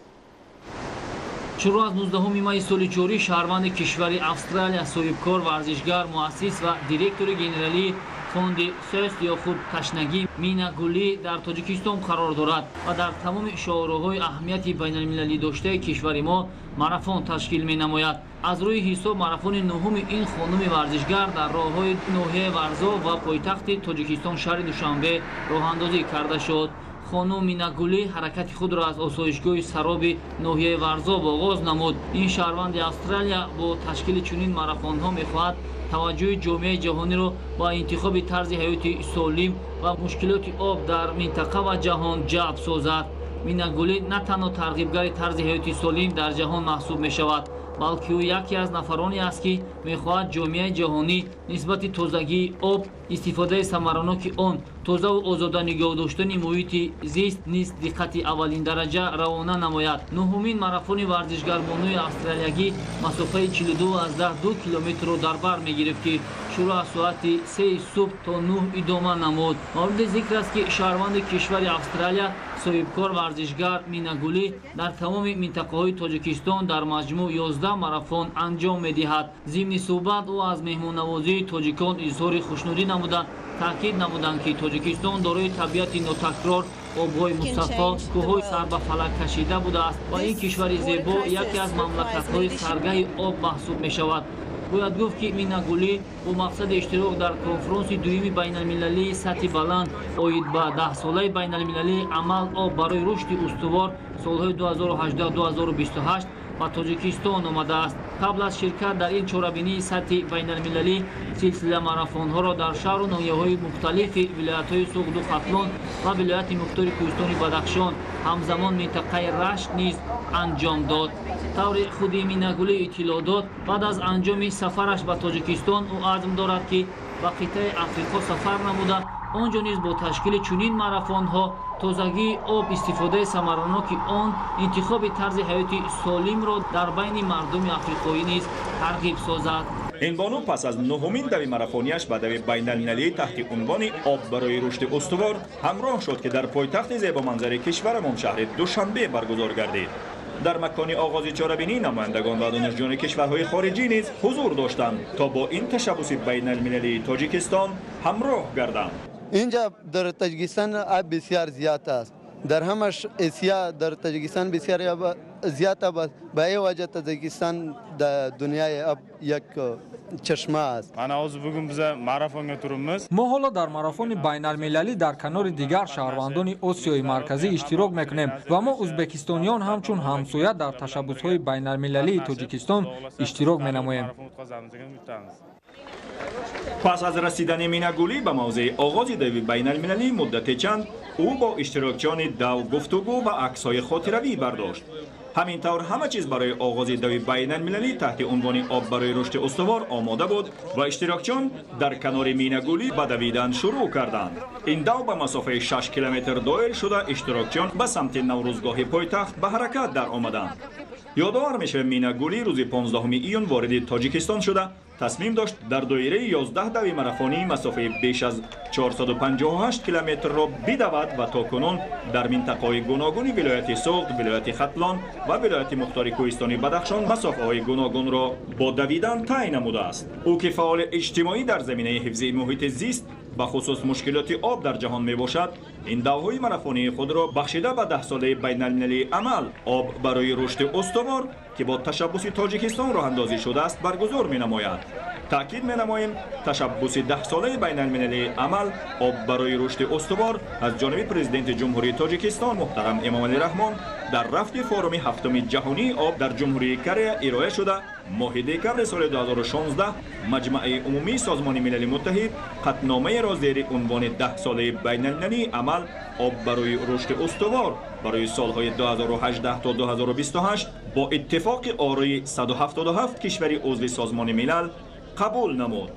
Шурӯъ аз 19 майи соли ҷорӣ шаҳрванди кишвари Австралия, соҳибкор, варзишгар, муассис ва директори генералии Фонди Thirst ё худ ташнагӣ Мина Гулӣ дар Тоҷикистон қарор дорад ва дар тамоми шоҳроҳҳои аҳамияти байналмилалӣ доштаи кишвари мо марафон ташкил менамояд. Аз рӯи ҳисоб марафони нуҳуми ин хонуми варзишгар дар роҳҳои ноҳияи Варзоб ва пойтахти Тоҷикистон шаҳри Душанбе роҳандозӣ карда шуд. Хонум Мина Гулӣ ҳаракати худро аз осоишгоҳи Сароби ноҳияи Варзоб оғоз намуд. Ин шаҳрванди Австралия бо ташкили чунин марафонҳо мехоҳад таваҷҷӯҳи ҷомеаи ҷаҳониро ба интихоби тарзи ҳаёти солим ва мушкилоти об дар минтақа ва ҷаҳон ҷалб созад. Мина Гулӣ на танҳо тарғибгари тарзи ҳаёти солим дар ҷаҳон маҳсуб мешавад, балки ӯ яке аз нафароне аст, ки мехоҳад ҷомеаи ҷаҳонӣ нисбати тозагии об, истифодаи самараноки он, тозаву озода нигоҳ доштани муҳити зист низ диққати аввалиндараҷа равона намояд. Нуҳумин марафони варзишгарбонуи австралиягӣ масофаи 42,2 километрро дар бар мегирифт, ки шурӯъ аз соати 3 субҳ то 9 идома намуд. Мавриди зикр аст, ки шаҳрванди кишвари Австралия соҳибкор варзишгар Мина Гулӣ дар тамоми минтақаҳои Тоҷикистон дар маҷмӯъ 11 марафон анҷом медиҳад. Зимни суҳбат ӯ аз меҳмоннавозии тоҷикон изҳори хушнудӣ намуда, таъкид намуданд, ки Тоҷикистон дорои табиати нотакрор, обҳои мусаффо, кӯҳҳои сар ба фалак кашида будааст ва ин кишвари зебо яке аз мамлакатҳои саргаҳи об маҳсуб мешавад. Бояд гуфт, ки Мина Гулӣ бо мақсади иштирок дар конфронси дуюми байналмилалии сатҳи баланд оид ба даҳсолаи байналмилалии амал об барои рушди устувор солҳои 2018-2028 ба Тоҷикистон омадааст. Қабл аз ширкат дар ин чорабинии сатҳи байналмилалӣ силсила марафонҳоро дар шаҳру ноҳияҳои мухталифи вилоятҳои Суғду Хатлон ва вилояти мухтори Кӯҳистони Бадахшон, ҳамзамон минтақаи Рашт низ анҷом дод. Таври худи Мина Гулӣ иттилоъ дод, баъд аз анҷоми сафараш ба Тоҷикистон ӯ азм дорад, ки ба қитъаи Африқо сафар намуда, он ҷо низ бо ташкили чунин марафонҳо тозагии об, истифодаи самараноки он, интихоби тарзи ҳаёти солимро дар байни мардуми африқоӣ низ тарғиб созад. Ин бону пас аз нуҳумин дави марафонияш ба дави байналмилалӣ таҳти унвони об барои рушди устувор ҳамроҳ шуд, ки дар пойтахти зебоманзари кишварамон шаҳри Душанбе баргузор гардид. Дар макони оғози чорабинӣ намояндагон ва донишҷӯёни кишварҳои хориҷӣ низ ҳузур доштанд, то бо ин ташаббуси байналмилалии Тоҷикистон ҳамроҳ гарданд. Инҷа дар Таҷикистон об бисёр зиёд аст. Дар ҳамаш Осиё дар Таҷикистон бисёр зиёд об аст. Ба ин ваҷҳ Таҷикистон дар дунёи об як чашма аст. Мана ҳозир бугун биза марафонга турибmiz. Мо ҳоло дар марафони байналмилалӣ дар канори дигар шаҳрвандони Осиёи Марказӣ иштирок мекунем ва мо ӯзбекистониён ҳамчун ҳамсоя дар ташаббусҳои байналмилалии Тоҷикистон иштирок менамоем. Пас аз расидани Мина Гулӣ ба мавзеи оғози дави байналмилалӣ муддати чанд ӯ бо иштирокчиёни дав гуфтугӯ ва аксҳои хотиравӣ бардошт. Ҳамин тавр ҳама чиз барои оғози дави байналмилалӣ таҳти унвони об барои рушди устувор омода буд ва иштирокчиён дар канори Мина Гулӣ ба давидан шурӯъ карданд. Ин дав ба масофаи 6 километр доир шуда, иштирокчиён ба самти Наврӯзгоҳи пойтахт ба ҳаракат дар омаданд. Ёдовар мешавад, Мина Гулӣ рӯзи 15 июн вориди Тоҷикистон шуда, тасмим дошт дар доираи 11 дави марафонӣ масофаи беш аз 458 километрро бидавад ва то кунун дар минтақаҳои гуногуни вилояти Суғд, вилояти Хатлон ва вилояти мухтори Кӯҳистони Бадахшон масофаҳои гуногунро бо давидан тай намудааст. Ӯ ки фаъоли иҷтимоӣ дар заминаи ҳифзи муҳити зист, ба хусус мушкилоти об дар ҷаҳон мебошад, ин давҳои марафонии худро бахшида ба даҳсолаи байналмилалии амал об барои рушди устувор, ки бо ташаббуси Тоҷикистон роҳандозӣ шудааст, баргузор менамояд. Таъкид менамоем, ташаббуси даҳсолаи байналмилалии амал об барои рушди устувор аз ҷониби Президенти Ҷумҳурии Тоҷикистон муҳтарам Эмомалӣ Раҳмон дар рафти форуми ҳафтуми ҷаҳонии об дар Ҷумҳурии Корея ироа шуда, моҳи декабри соли 2016 Маҷмаи умумии Созмони Милали Муттаҳид қатъномаеро зери унвони даҳсолаи байналмилалии амал об барои рушди устувор барои солҳои 2018 то 2028 бо иттифоқи орои 177 кишвари узви Созмони Милал қабул намуд.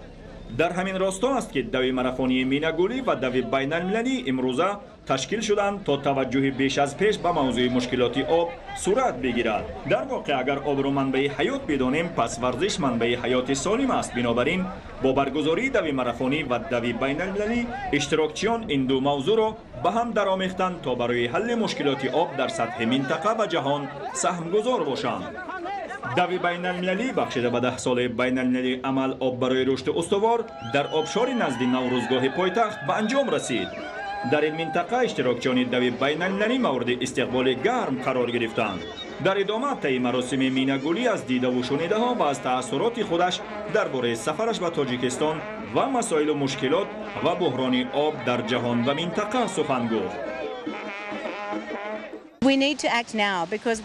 Дар ҳамин росто аст, ки дави марафонии Мина Гулӣ ва дави байналмилалӣ имрӯза ташкил шуданд, то таваҷҷӯҳи беш аз пеш ба мавзӯи мушкилоти об сурат бигирад. Дар воқеъ, агар обро манбаи ҳаёт бидонем, пас варзиш манбаи ҳаёти солим аст. Бинобар ин бо баргузории дави марафонӣ ва дави байналмилалӣ иштирокчиён ин ду мавзӯъро ба ҳам даромехтанд, то барои ҳалли мушкилоти об дар сатҳи минтақа ва ҷаҳон саҳмгузор бошанд. Дави байналмилалӣ бахшида ба 10 солаи байналмилалии амал «Об барои рушди устувор» дар обшори назди Наврӯзгоҳи пойтахт ба анҷом расид. Дар ин минтақа иштирокчиёни дави байналмилалӣ мавриди истиқболи гарм қарор гирифтанд. Дар идома таи маросими Минагулӣ аз дидаву шунидаҳо ва аз таассуроти худаш дар бораи сафараш ба Тоҷикистон ва масоилу мушкилот ва буҳрони об дар ҷаҳон ва минтақа сухан гуфт.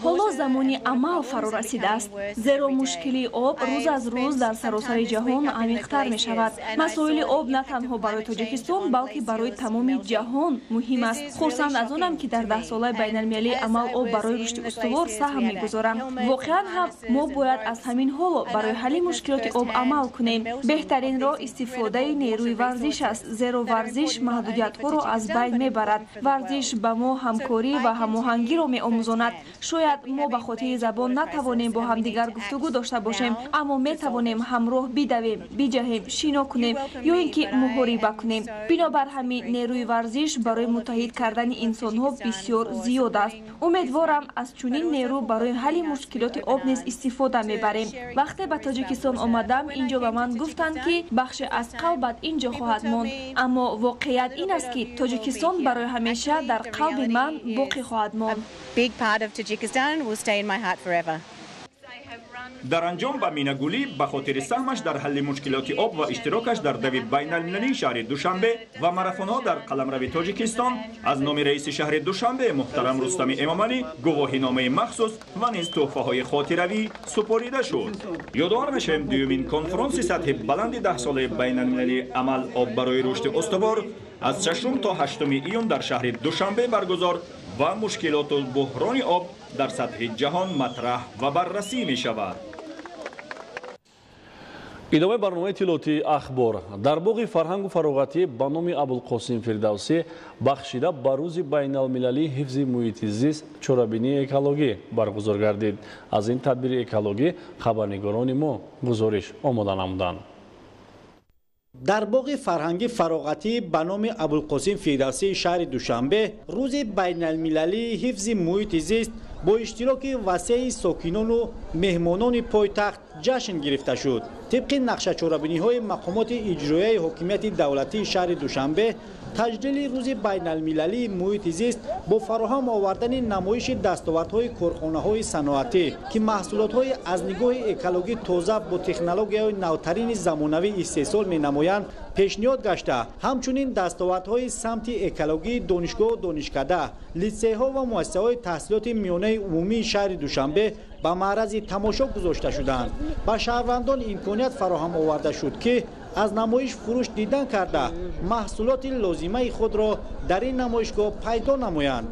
Ҳоло замони амал фаро расидааст, зеро мушкилии об рӯз аз рӯз дар саросари ҷаҳон амиқтар мешавад. Масоили об на танҳо барои Тоҷикистон, балки барои тамоми ҷаҳон муҳим аст. Хурсанд аз онам, ки дар 10-солаи байналмилалии амал «Об барои рушди устувор» саҳм мегузорам. Воқеан ҳам мо бояд аз ҳамин ҳоло барои ҳалли мушкилоти об амал кунем. Беҳтарин роҳ истифодаи нерӯи варзиш аст, зеро варзиш маҳдудиятҳоро аз байн мебарад. Варзиш ба мо ҳамкорӣ ва ҳамоҳангиро меомӯзонад. Шояд мо ба хотири забон натавонем бо ҳамдигар гуфтугӯ дошта бошем, аммо метавонем ҳамроҳ бидавем, биҷаҳем, шино кунем ё ин ки муҳориба кунем. Бинобар ҳамин нерӯи варзиш барои муттаҳид кардани инсонҳо бисёр зиёд аст. Умедворам, аз чунин нерӯ барои ҳалли мушкилоти об низ истифода мебарем. Вақте ба Тоҷикистон омадам, ин ҷо ба ман гуфтанд, ки бахше аз қалбат ин ҷо хоҳад монд, аммо воқеият ин аст, ки Тоҷикистон барои ҳамеша дар қалби ман боқӣ хоҳад монд. Big part of Tajikistan will stay in my heart forever. Дар анҷом ба Минагулӣ ба хотири саҳмаш дар ҳалли мушкилоти об ва иштирокаш дар дави байналмилалии шаҳри Душанбе ва марафонҳо дар қаламрави Тоҷикистон аз номи раиси шаҳри Душанбе муҳтарам Рустами Эмомалӣ гувоҳиномаи махсус ва низ тӯҳфаҳои хотиравӣ супорида шуд. Ёдовар мешавем, дуюмин конфронси сатҳи баланди 10-солаи байналмилалии амал «Об барои рушди устувор» аз 6 то 8 июн дар шаҳри Душанбе баргузор ва мушкилоту буҳрони об дар сатҳи ҷаҳон матраҳ ва баррасӣ мешавад. Идомаи барномаи иттилоотии «Ахбор». Дар боғи фарҳангу фароғатӣ ба номи Абулқосим Фирдавсӣ бахшида ба Рӯзи байналмилалии ҳифзи муҳити зист чорабинии экологӣ баргузор гардид. Аз ин тадбири экологӣ хабарнигорони мо гузориш омода намуданд. Дар боғи фарҳангӣ фароғатӣ ба номи Абулқосим Фирдавсии шаҳри Душанбе Рӯзи байналмилалии ҳифзи муҳити зист бо иштироки васеи сокинону меҳмонони пойтахт ҷашн гирифта шуд. Тибқи нақшачорабиниҳои мақомоти иҷроияи ҳокимияти давлатии шаҳри Душанбе, таҷлили Рӯзи байналмилалии муҳити зист бо фароҳам овардани намоиши дастовардҳои корхонаҳои саноатӣ, ки маҳсулотҳои аз нигоҳи экологӣ тоза бо технологияҳои навтарини замонавӣ истеҳсол менамоянд, пешниҳод гашта, ҳамчунин дастовардҳои самти экологии донишгоҳу донишкада, литсейҳо ва муассисаҳои таҳсилоти миёнаи умумии шаҳри Душанбе ба маърази тамошо гузошта шуданд. Ба шаҳрвандон имконият фароҳам оварда шуд, ки аз намоиш фурӯш дидан карда, маҳсулоти лозимаи худро дар ин намоишгоҳ пайдо намоянд.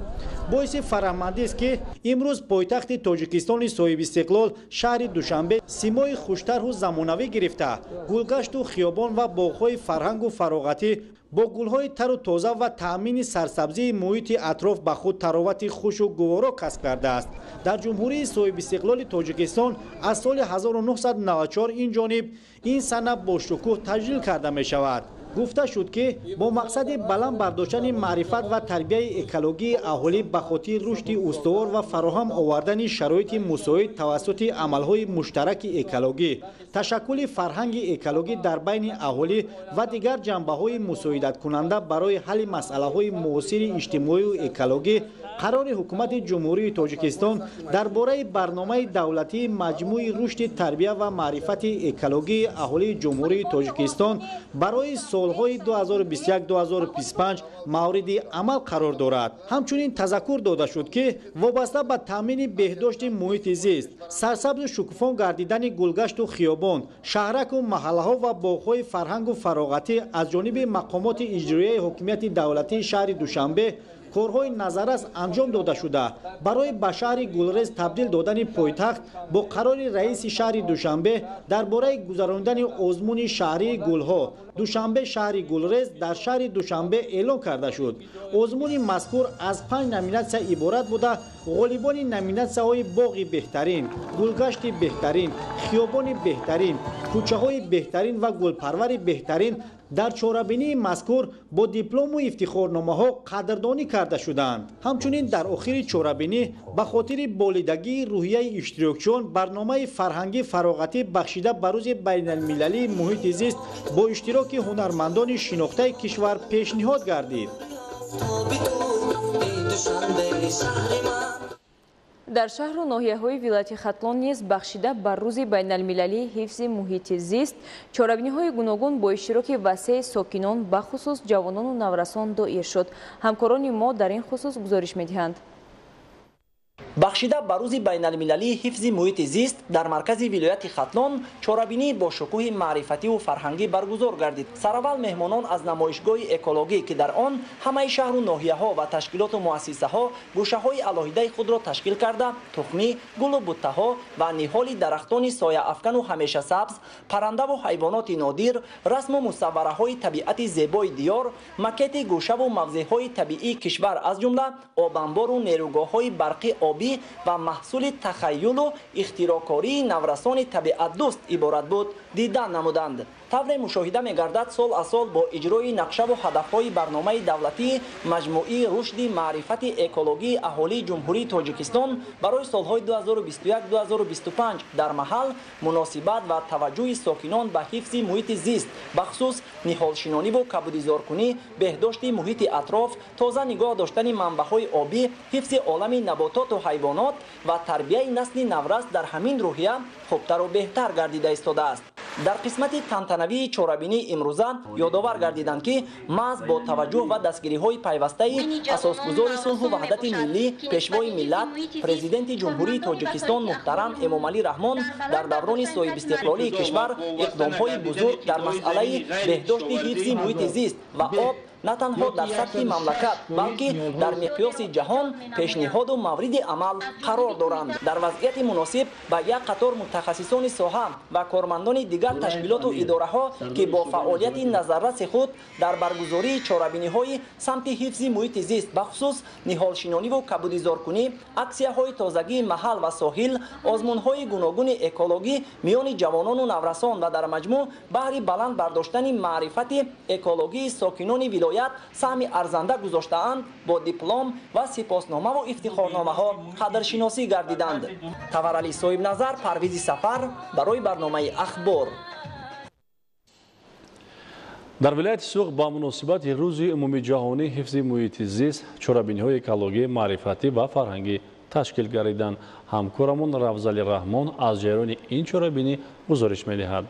Боиси фараҳмандист, ки имрӯз пойтахти Тоҷикистони соҳибистиқлол, шаҳри Душанбе, симои хуштарҳу замонавӣ гирифта, гулгашту хиёбон ва боғҳои фарҳангу фароғатӣ бо гулҳои тару тоза ва таъмини сарсабзии муҳити атроф ба худ таровати хушу гуворо касб кардааст. Дар Ҷумҳурии соҳибистиқлоли Тоҷикистон аз соли 1994 ин ҷониб ин сана бо шукӯҳ таҷлил карда мешавад. Гуфта шуд, ки бо мақсади баланд бардоштани маърифат ва тарбияи экологии аҳолӣ ба хотири рушди устувор ва фароҳам овардани шароити мусоид тавассути амалҳои муштараки экологӣ, ташаккули фарҳанги экологӣ дар байни аҳолӣ ва дигар ҷанбаҳои мусоидаткунанда барои ҳалли масъалаҳои муосири иҷтимоию экологӣ, қарори Ҳукумати Ҷумҳурии Тоҷикистон дар бораи барномаи давлатии маҷмӯи рушди тарбия ва маърифати экологии аҳолии Ҷумҳурии Тоҷикистон барои солҳои 2021-2025 мавриди амал қарор дорад. Ҳамчунин тазаккур дода шуд, ки вобаста ба таъмини беҳдошти муҳити зист, сарсабзу шукуфон гардидани гулгашту хиёбон, шаҳраку маҳаллаҳо ва боғҳои фарҳангу фароғатӣ аз ҷониби мақомоти иҷроияи ҳокимияти давлатии шаҳри Душанбе корҳои назаррас анҷом дода шуда, барои ба шаҳри гулрез табдил додани пойтахт бо қарори раиси шаҳри Душанбе дар бораи гузаронидани озмуни шаҳрии гулҳо «Душанбе шаҳри гулрез» дар шаҳри Душанбе эълон карда шуд. Озмуни мазкур аз панҷ номинатсия иборат буда, ғолибони номинатсияҳои боғи беҳтарин, гулгашти беҳтарин, хиёбони беҳтарин, кӯчаҳои беҳтарин ва гулпарвари беҳтарин. Дар чорабинии мазкур бо диплому ифтихорномаҳо қадрдонӣ карда шуданд. Ҳамчунин дар охири чорабинӣ ба хотири болидагии рӯҳияи иштирокчиён барномаи фарҳангӣ фароғатӣ бахшида ба рӯзи байналмилалии муҳити зист бо иштироки ҳунармандони шинохтаи кишвар пешниҳод гардид. Дар шаҳру ноҳияҳои вилояти Хатлон низ бахшида ба рӯзи байналмилалии ҳифзи муҳити зист чорабиниҳои гуногун бо иштироки васеи сокинон, бахусус ҷавонону наврасон доир шуд. Ҳамкорони мо дар ин хусус гузориш медиҳанд. Бахшида ба рӯзи байналмилалии ҳифзи муҳити зист дар маркази вилояти Хатлон чорабинӣ бо шукӯҳи маърифативу фарҳангӣ баргузор гардид. Сараввал меҳмонон аз намоишгоҳи экологӣ, ки дар он ҳамаи шаҳру ноҳияҳо ва ташкилоту муассисаҳо гӯшаҳои алоҳидаи худро ташкил карда, тухмӣ, гулу буттаҳо ва ниҳоли дарахтони сояафкану ҳамешасабз, паррандаву ҳайвоноти нодир, расму мусаввараҳои табиати зебои диёр, макети гӯшаву мавзеъҳои табиии кишвар, аз ҷумла обанбору нерӯгоҳҳои барқи обӣ ва маҳсули тахайюлу ихтироъкории наврасони табиатдӯст иборат буд, дида намуданд. Тавре мушоҳида мегардад, сол аз сол бо иҷрои нақшаву ҳадафҳои барномаи давлатии маҷмӯии рушди маърифати экологии аҳолии Ҷумҳурии Тоҷикистон барои солҳои 2021-2025 дар маҳал муносибат ва таваҷҷӯҳи сокинон ба ҳифзи муҳити зист, бахусус ниҳолшинониву кабудизоркунӣ, беҳдошти муҳити атроф, тоза нигоҳ доштани манбаъҳои обӣ, ҳифзи олами набототу ҳайвонот ва тарбияи насли наврас дар ҳамин рӯҳия хубтару беҳтар гардида истодааст. Дар қисмати тантанавии чорабинии имрӯза ёдовар гардиданд, ки маҳз бо таваҷҷӯҳ ва дастгириҳои пайвастаи асосгузори сулҳу ваҳдати миллӣ, пешвои миллат, президенти Ҷумҳурии Тоҷикистон муҳтарам Эмомалӣ Раҳмон дар даврони соҳибистиқлолии кишвар иқдомҳои бузург дар масъалаи беҳдошти ҳифзи муҳити зист ва об на танҳо дар сатҳи мамлакат, балки дар миқёси ҷаҳон пешниҳоду мавриди амал қарор доранд. Дар вазъияти муносиб ба як қатор мутахассисони соҳа ва кормандони дигар ташкилоту идораҳо, ки бо фаъолияти назарраси худ дар баргузории чорабиниҳои самти ҳифзи муҳити зист, бахусус ниҳолшинониву кабудизоркунӣ, аксияҳои тозагии маҳал ва соҳил, озмунҳои гуногуни экологӣ миёни ҷавонону наврасон ва дар маҷмӯъ баҳри баланд бардоштани маърифати экологии сокинони вилоят саҳми арзанда гузоштаанд, бо диплом ва сипосномаву ифтихорномаҳо қадршиносӣ гардиданд. Таваралӣ Соҳибназар, Парвизи Сафар барои барномаи Ахбор. Дар вилояти Суғд ба муносибати рӯзи умумиҷаҳонии ҳифзи муҳити зист чорабиниҳои экологӣ, маърифатӣ ва фарҳангӣ ташкил гардиданд. Ҳамкорамон Рафзали Раҳмон аз ҷараёни ин чорабинӣ гузориш медиҳад.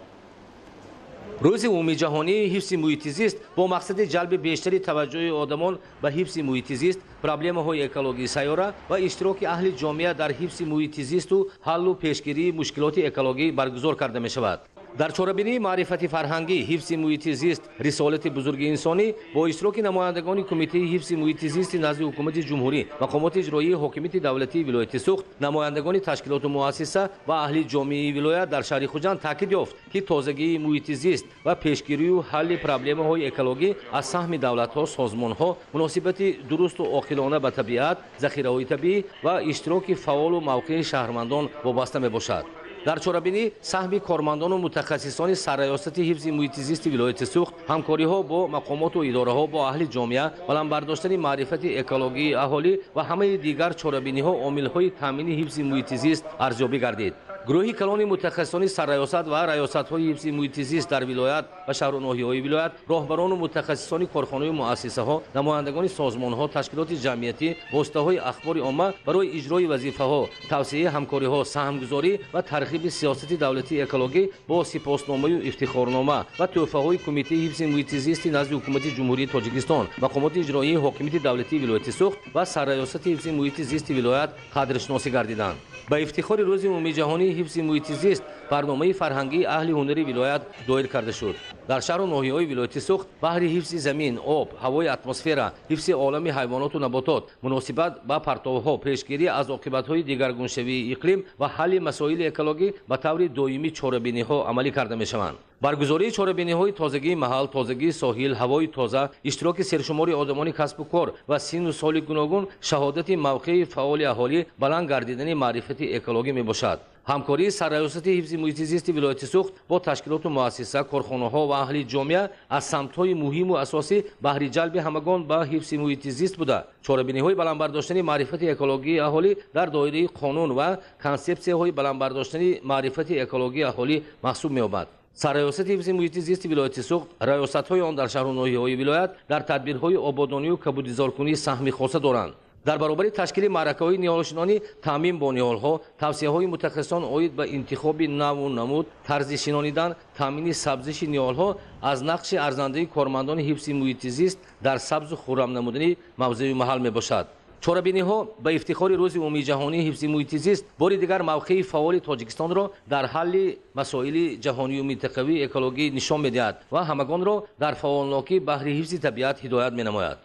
Рӯзи умумиҷаҳонии ҳифзи муҳити зист бо мақсади ҷалби бештари таваҷҷӯҳи одамон ба ҳифзи муҳити зист, проблемаҳои экологии сайёра ва иштироки аҳли ҷомеа дар ҳифзи муҳити зисту ҳаллу пешгирии мушкилоти экологӣ баргузор карда мешавад. Дар чорабинии маърифати фарҳангӣ ҳифзи муҳити зист рисолати бузурги инсонӣ бо иштироки намояндагони кумитаи ҳифзи муҳити зисти назди ҳукумати ҷумҳурӣ, мақомоти иҷроии ҳокимияти давлатии вилояти Суғд, намояндагони ташкилоту муассиса ва аҳли ҷомеаи вилоят дар шаҳри Хуҷанд таъкид ёфт, ки тозагии муҳити зист ва пешгирию ҳалли проблемаҳои экологӣ аз саҳми давлатҳо, созмонҳо, муносибати дурусту оқилона ба табиат, захираҳои табиӣ ва иштироки фаъолу мавқеи шаҳрвандон вобаста мебошад. Дар чорабинӣ саҳми кормандону мутахассисони сарраёсати ҳифзи муҳити зисти вилояти Суғд, ҳамкориҳо бо мақомоту идораҳо, бо аҳли ҷомеа, баланд бардоштани маърифати экологии аҳолӣ ва ҳамаи дигар чорабиниҳо омилҳои таъмини ҳифзи муҳити зист арзёбӣ гардид. Гурӯҳи калони мутахассисони сарраёсат ва раёсатҳои ҳифзи муҳити зист дар вилоят ва шаҳру ноҳияҳои вилоят, роҳбарону мутахассисони корхонаю муассисаҳо, намояндагони созмонҳо, ташкилоти ҷамъиятӣ, воситаҳои ахбори омма барои иҷрои вазифаҳо, тавсеаи ҳамкориҳо, саҳмгузорӣ ва тарғиби сиёсати давлатии экологӣ бо сипосномаю ифтихорнома ва тӯҳфаҳои кумитаи ҳифзи муҳити зисти назди ҳукумати Ҷумҳурии Тоҷикистон, мақомоти иҷроии ҳокимияти давлатии вилояти Суғд ва сарраёсати ҳифзи муҳити зисти вилоят қадршиносӣ гардиданд. Ба ифтихори рӯзи умумиҷаҳонии ҳифзи муҳити зист барномаи фарҳангии аҳли ҳунари вилоят доир карда шуд. Дар шаҳру ноҳияҳои вилояти Суғд баҳри ҳифзи замин, об, ҳавои атмосфера, ҳифзи олами ҳайвоноту наботот, муносибат ба партовҳо, пешгирӣ аз оқибатҳои дигаргуншавии иқлим ва ҳалли масоили экологӣ ба таври доимӣ чорабиниҳо амалӣ карда мешаванд. Баргузории чорабиниҳои тозагии маҳал, тозагии соҳил, ҳавои тоза, иштироки сершумори одамони касбу кор ва синну соли гуногун шаҳодати мавқеи фаъоли аҳолӣ, баланд гардидани маърифати экологӣ мебошад. Ҳамкории Сарраёсати ҳифзи муҳити зисти вилояти Суғд бо ташкилоту муассиса, корхонаҳо ва аҳли ҷомеа аз самтҳои муҳиму асосӣ баҳри ҷалби ҳамагон ба ҳифзи муҳити зист буда, чорабиниҳои баландбардоштани маърифати экологии аҳолӣ дар доираи қонун ва консепсияҳои баландбардоштани маърифати экологии аҳолӣ маҳсуб меёбад. Сарраёсати ҳифзи муҳити зисти вилояти Суғд, раёсатҳои он дар шаҳру ноҳияҳои вилоят дар тадбирҳои ободонию кабудизоркунӣ саҳми хоса доранд. Дар баробари ташкили маъракаҳои ниҳолшинонӣ, таъмин бо ниҳолҳо, тавсияҳои мутахассисон оид ба интихоби наву намуд, тарзи шинонидан, таъмини сабзиши ниҳолҳо аз нақши арзандаи кормандони ҳифзи муҳити зист дар сабзу хуррам намудани мавзею маҳал мебошад. Чорабиниҳо ба ифтихори Рӯзи умумиҷаҳонии ҳифзи муҳити зист бори дигар мавқеи фаъоли Тоҷикистонро дар ҳалли масоили ҷаҳонию минтақавии экологӣ нишон медиҳад ва ҳамагонро дар фаъолнокӣ баҳри ҳифзи табиат ҳидоят менамояд.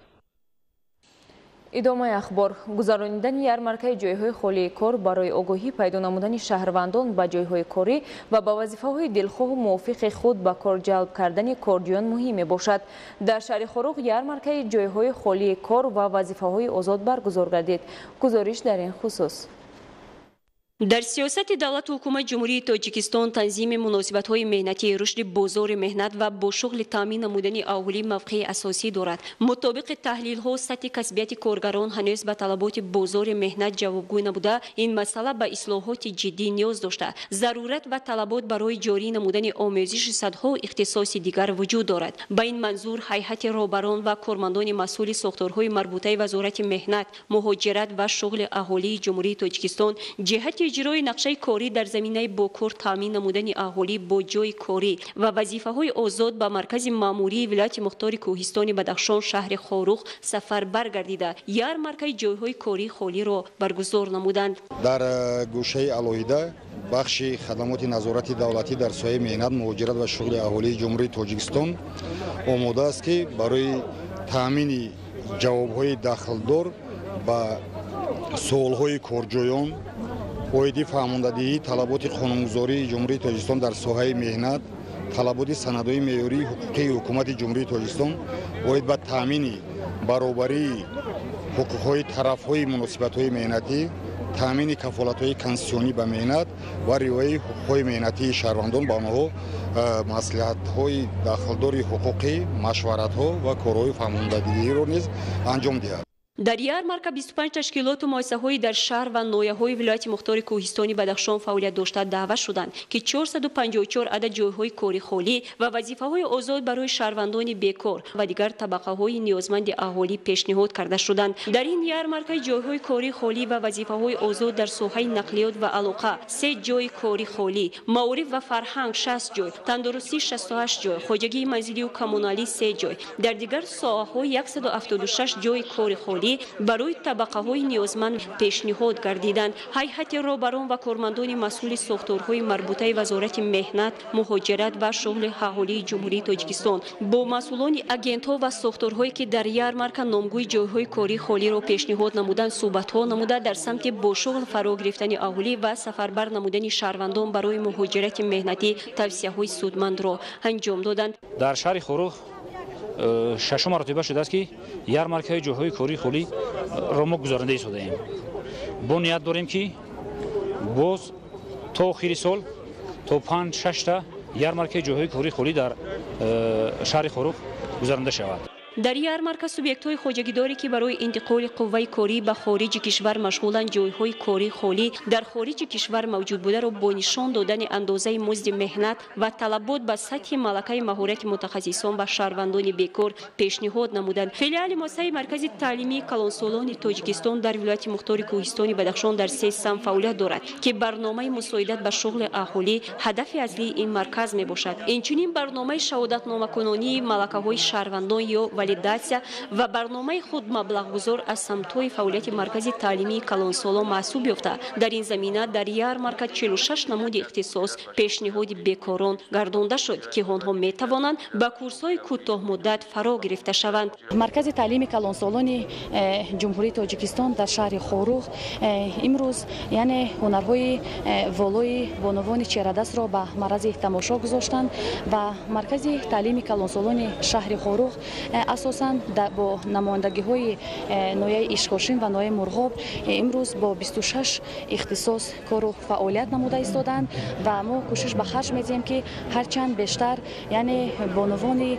Идомаи ахбор. Гузаронидани ярмаркаи ҷойҳои холии кор барои огоҳӣ пайдо намудани шаҳрвандон ба ҷойҳои корӣ ва ба вазифаҳои дилхоҳу мувофиқи худ ба кор ҷалб кардани корҷӯён муҳим мебошад. Дар шаҳри Хоруғ ярмаркаи ҷойҳои холии кор ва вазифаҳои озод баргузор гардид. Гузориш дар ин хусус. Дар сиёсати давлату ҳукумати Ҷумҳурии Тоҷикистон танзими муносибатҳои меҳнатӣ, рушди бозори меҳнат ва бо шуғли таъмин намудани аҳолӣ мавқеи асосӣ дорад. Мутобиқи таҳлилҳо, сатҳи касбияти коргарон ҳанӯз ба талаботи бозори меҳнат ҷавобгӯ набуда, ин масъала ба ислоҳоти ҷиддӣ ниёз дошта, зарурат ва талабот барои ҷорӣ намудани омӯзиши садҳо ихтисоси дигар вуҷуд дорад. Ба ин манзур ҳайати роҳбарон ва кормандони масъули сохторҳои марбутаи Вазорати меҳнат, муҳоҷират ва шуғли аҳолии Ҷумҳурии Тоҷикистон ҷиҳати иҷрои нақшаи корӣ дар заминаи бо кор таъмин намудани аҳолӣ бо ҷойи корӣ ва вазифаҳои озод ба маркази маъмурии вилояти мухтори Кӯҳистони Бадахшон, шаҳри Хоруғ сафар баргардида, ярмаркаи ҷойҳои кории холиро баргузор намуданд. Дар гӯшаи алоҳида бахши хадамоти назорати давлатӣ дар соҳаи меҳнат, муҳоҷират ва шуғли аҳолии Ҷумҳурии Тоҷикистон омода аст, ки барои таъмини ҷавобҳои дахлдор ба суолҳои корҷӯён оиди фаҳмондадиҳии талаботи қонунгузории Ҷумҳурии Тоҷикистон дар соҳаи меҳнат, талаботи санадҳои меъёрии ҳуқуқии ҳукумати Ҷумҳурии Тоҷикистон оид ба таъмини баробарии ҳуқуқҳои тарафҳои муносибатҳои меҳнатӣ, таъмини кафолатҳои конститутсионӣ ба меҳнат ва риояи ҳуқуқҳои меҳнатии шаҳрвандон ба онҳо маслиҳатҳои дахлдори ҳуқуқӣ, машваратҳо ва корҳои фаҳмондадиҳиро низ анҷом диҳад. Дар ярмарка 25 ташкилоту муассисаҳои дар шаҳр ва ноҳияҳои вилояти мухтори Кӯҳистони Бадахшон фаъолият дошта даъват шуданд, ки 454 адад ҷойҳои кори холӣ ва вазифаҳои озод барои шаҳрвандони бекор ва дигар табақаҳои ниёзманди аҳолӣ пешниҳод карда шуданд. Дар ин ярмарка ҷойҳои кори холӣ ва вазифаҳои озод дар соҳаи нақлиёт ва алоқа 3 ҷойи кори холӣ, маориф ва фарҳанг 6 ҷой, тандурустӣ 68 ҷой, хоҷагии манзилию коммуналӣ 3 ҷой, дар дигар соҳаҳо 176 ҷойи кори холӣ барои табақаҳои ниёзманд пешниҳод гардиданд. Ҳайати роҳбарон ва кормандони масъули сохторҳои марбутаи Вазорати меҳнат, муҳоҷират ва шуғли аҳолии Ҷумҳурии Тоҷикистон бо масъулони агентҳо ва сохторҳое, ки дар ярмарка номгӯи ҷойҳои кории холиро пешниҳод намуданд, суҳбатҳо намуда, дар самти бо шуғл фаро гирифтани аҳолӣ ва сафарбар намудани шаҳрвандон барои муҳоҷирати меҳнатӣ тавсияҳои судмандро анҷом доданд. Дар шаҳри Хоруғ шашум маротиба шудааст, ки ярмаркаи ҷойҳои кории холиро мо гузаронда истодаем. Бо ният дорем, ки боз то охири сол то 5-6та ярмаркаи ҷойҳои кории холӣ дар шаҳри Хоруғ гузаронда шавад. Дар ярмарка субъектҳои хоҷагидоре, ки барои интиқоли қувваи корӣ ба хориҷи кишвар машғуланд, ҷойҳои кории холӣ дар хориҷи кишвар мавҷуд бударо бо нишон додани андозаи музди меҳнат ва талабот ба сатҳи малакаи маҳорати мутахассисон ба шаҳрвандони бекор пешниҳод намуданд. Филиали муассисаи маркази таълимии калонсолони Тоҷикистон дар вилояти мухтори Кӯҳистони Бадахшон дар 3 самт фаъолият дорад, ки барномаи мусоидат ба шуғли аҳолӣ ҳадафи аслии ин марказ мебошад. Инчунин барномаи шаҳодатномакунонии малакаҳои шаҳрвандон ё валидатсия ва барномаи худ маблағгузор аз самтҳои фаъолияти маркази таълимии калонсолон маҳсуб ёфта, дар ин замина дар ярмарка 46 намуди ихтисос пешниҳоди бекорон гардонда шуд, ки онҳо метавонанд ба курсҳои кӯтоҳмуддат фаро гирифта шаванд. Маркази таълими калонсолони Ҷумҳурии Тоҷикистон дар шаҳри Хоруғ имрӯз яъне ҳунарҳои волои бонувони чеҳрадастро ба маррази тамошо гузоштанд ва маркази таълими калонсолони шаҳри Хоруғ Асосан бо намояндагиҳои ноҳияи Ишкошим ва ноҳияи Мурғоб имрӯз бо 26 ихтисос кору фаъолият намуда истодаанд ва мо кӯшиш ба харҷ медиҳем, ки ҳарчанд бештар, яъне бонувони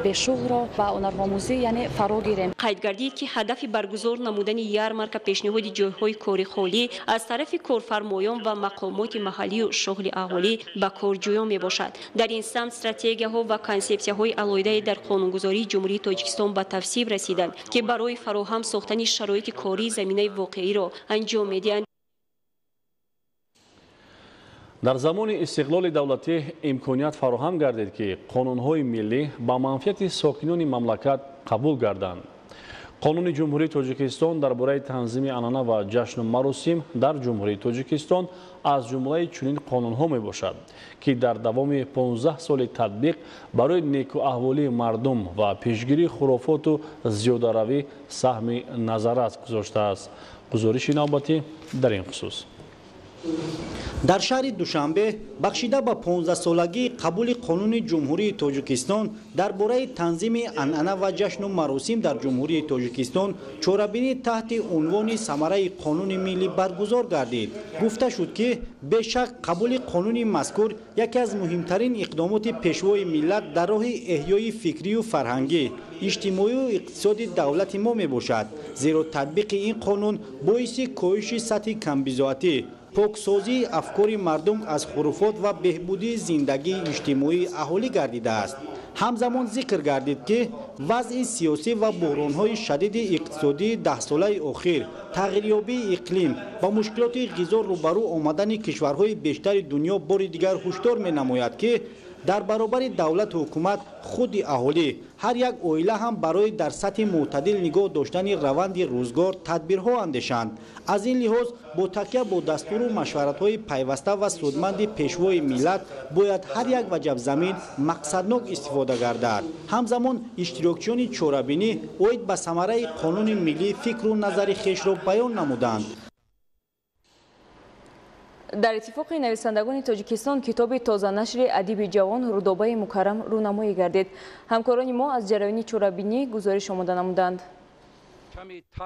бешуғлро ба ҳунарҳомӯзӣ, яъне фаро гирем. Қайд гардид, ки ҳадафи баргузор намудани ярмарка пешниҳоди ҷойҳои кори холӣ аз тарафи корфармоён ва мақомоти маҳаллию шуғли аҳолӣ ба корҷӯён мебошад. Дар ин самт стратегияҳо ва консепсияҳои алоҳидае дар қонунгузории Ҷумҳурии Тоҷикистон ба тавсиб расиданд, ки барои фароҳам сохтани шароити корӣ заминаи воқеиро анҷом медиҳанд. Дар замони истиқлоли давлатӣ имконият фароҳам гардид, ки қонунҳои миллӣ ба манфиати сокинони мамлакат қабул гарданд. Қонуни Ҷумҳурии Тоҷикистон дар бораи танзими анъана ва ҷашну маросим дар Ҷумҳурии Тоҷикистон аз ҷумлаи чунин қонунҳо мебошад, ки дар давоми 15 соли татбиқ барои некуаҳволии мардум ва пешгирии хурофоту зиёдаравӣ саҳми назаррас гузоштааст. Гузориши навбатӣ дар ин хусус. Дар шаҳри Душанбе бахшида ба 15-солагии қабули қонуни Ҷумҳурии Тоҷикистон дар бораи танзими анъана ва ҷашну маросим дар Ҷумҳурии Тоҷикистон чорабинӣ таҳти унвони самараи қонуни миллӣ баргузор гардид. Гуфта шуд, ки бешак қабули қонуни мазкур яке аз муҳимтарин иқдомоти пешвои миллат дар роҳи эҳёи фикрию фарҳангӣ, иҷтимоию иқтисоди давлати мо мебошад, зеро татбиқи ин қонун боиси коҳиши сатҳи камбизоатӣ, поксозии афкори мардум аз хуруфот ва беҳбудии зиндагии иҷтимоии аҳолӣ гардидааст. Ҳамзамон зикр гардид, ки вазъи сиёсӣ ва буҳронҳои шадиди иқтисодии даҳсолаи охир, тағйирёбии иқлим ва мушкилоти ғизо рӯбарӯ омадани кишварҳои бештари дунё бори дигар ҳушдор менамояд, ки дар баробари давлату ҳукумат худи аҳолӣ, ҳар як оила ҳам барои дар сатҳи мӯътадил нигоҳ доштани раванди рӯзгор тадбирҳо андешанд. Аз ин лиҳоз бо такя бо дастуру машваратҳои пайваста ва судманди пешвои миллат бояд ҳар як ваҷаб замин мақсаднок истифода гардад. Ҳамзамон иштирокчиёни чорабинӣ оид ба самараи қонуни миллӣ фикру назари хешро баён намуданд. Дар Иттифоқи нависандагони Тоҷикистон китоби тозанашри адиби ҷавон Рудобаи Мукаррам рӯнамоӣ гардид. Ҳамкорони мо аз ҷараёни чорабинӣ гузориш омода намуданд.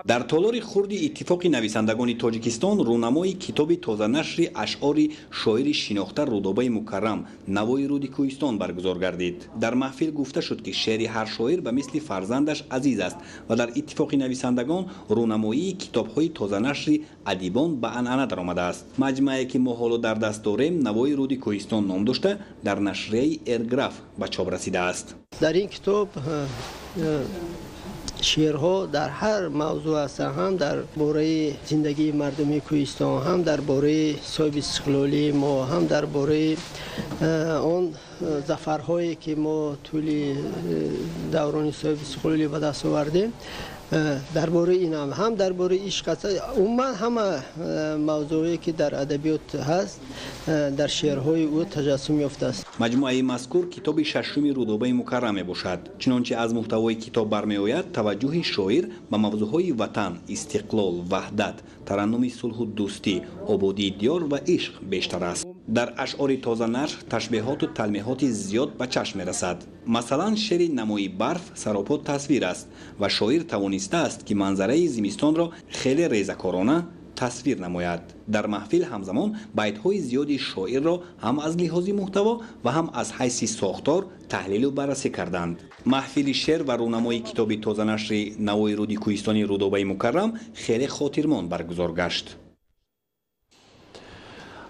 Дар толори хурди Иттифоқи нависандагони Тоҷикистон рӯнамои китоби тозанашри ашъори шоири шинохта Рудобаи Мукаррам Навои руди Кӯҳистон баргузор гардид. Дар маҳфил гуфта шуд, ки шеъри ҳар шоир ба мисли фарзандаш азиз аст ва дар Иттифоқи нависандагон рӯнамоии китобҳои тозанашри адибон ба анъана даромадааст. Маҷмӯае ки мо ҳоло дар даст дорем Навои руди Кӯҳистон ном дошта, дар нашрияи Эрграф ба чоп расидааст. Дар ин китоб шеърҳо дар ҳар мавзӯъ ҳастанд, ҳам дар бораи зиндагии мардуми кӯҳистон, ҳам дар бораи соҳиби истиқлолии мо, ҳам дар бораи он зафарҳое ки мо тӯли даврони соҳиби истиқлолӣ ба даст овардем, дар бораи ин ҳам дар бораи ишқ аст. Умуман ҳама мавзӯе ки дар адабиёт ҳаст, дар шеърҳои ӯ таҷассум ёфтааст. Маҷмӯаи мазкур китоби шашуми Рудобаи Мукаррам мебошад. Чунончи аз муҳтавои китоб бармеояд, таваҷҷӯҳи шоир ба мавзӯъҳои ватан, истиқлол, ваҳдат, тараннуми сулҳу дӯстӣ, ободии диёр ва ишқ бештар аст. Дар ашъори тозанашр ташбеҳоту талмеҳоти зиёд ба чашм мерасад. Масалан, шеъри Намои барф саропо тасвир аст ва шоир тавонистааст, ки манзараи зимистонро хеле резакорона тасвир намояд. Дар маҳфил ҳамзамон байтҳои зиёди шоирро ҳам аз лиҳози муҳтаво ва ҳам аз ҳайси сохтор таҳлилу баррасӣ карданд. Маҳфили шеър ва рӯнамои китоби тозанашри Навои руди Кӯҳистони Рудобаи Мукаррам хеле хотирмон баргузор гашт.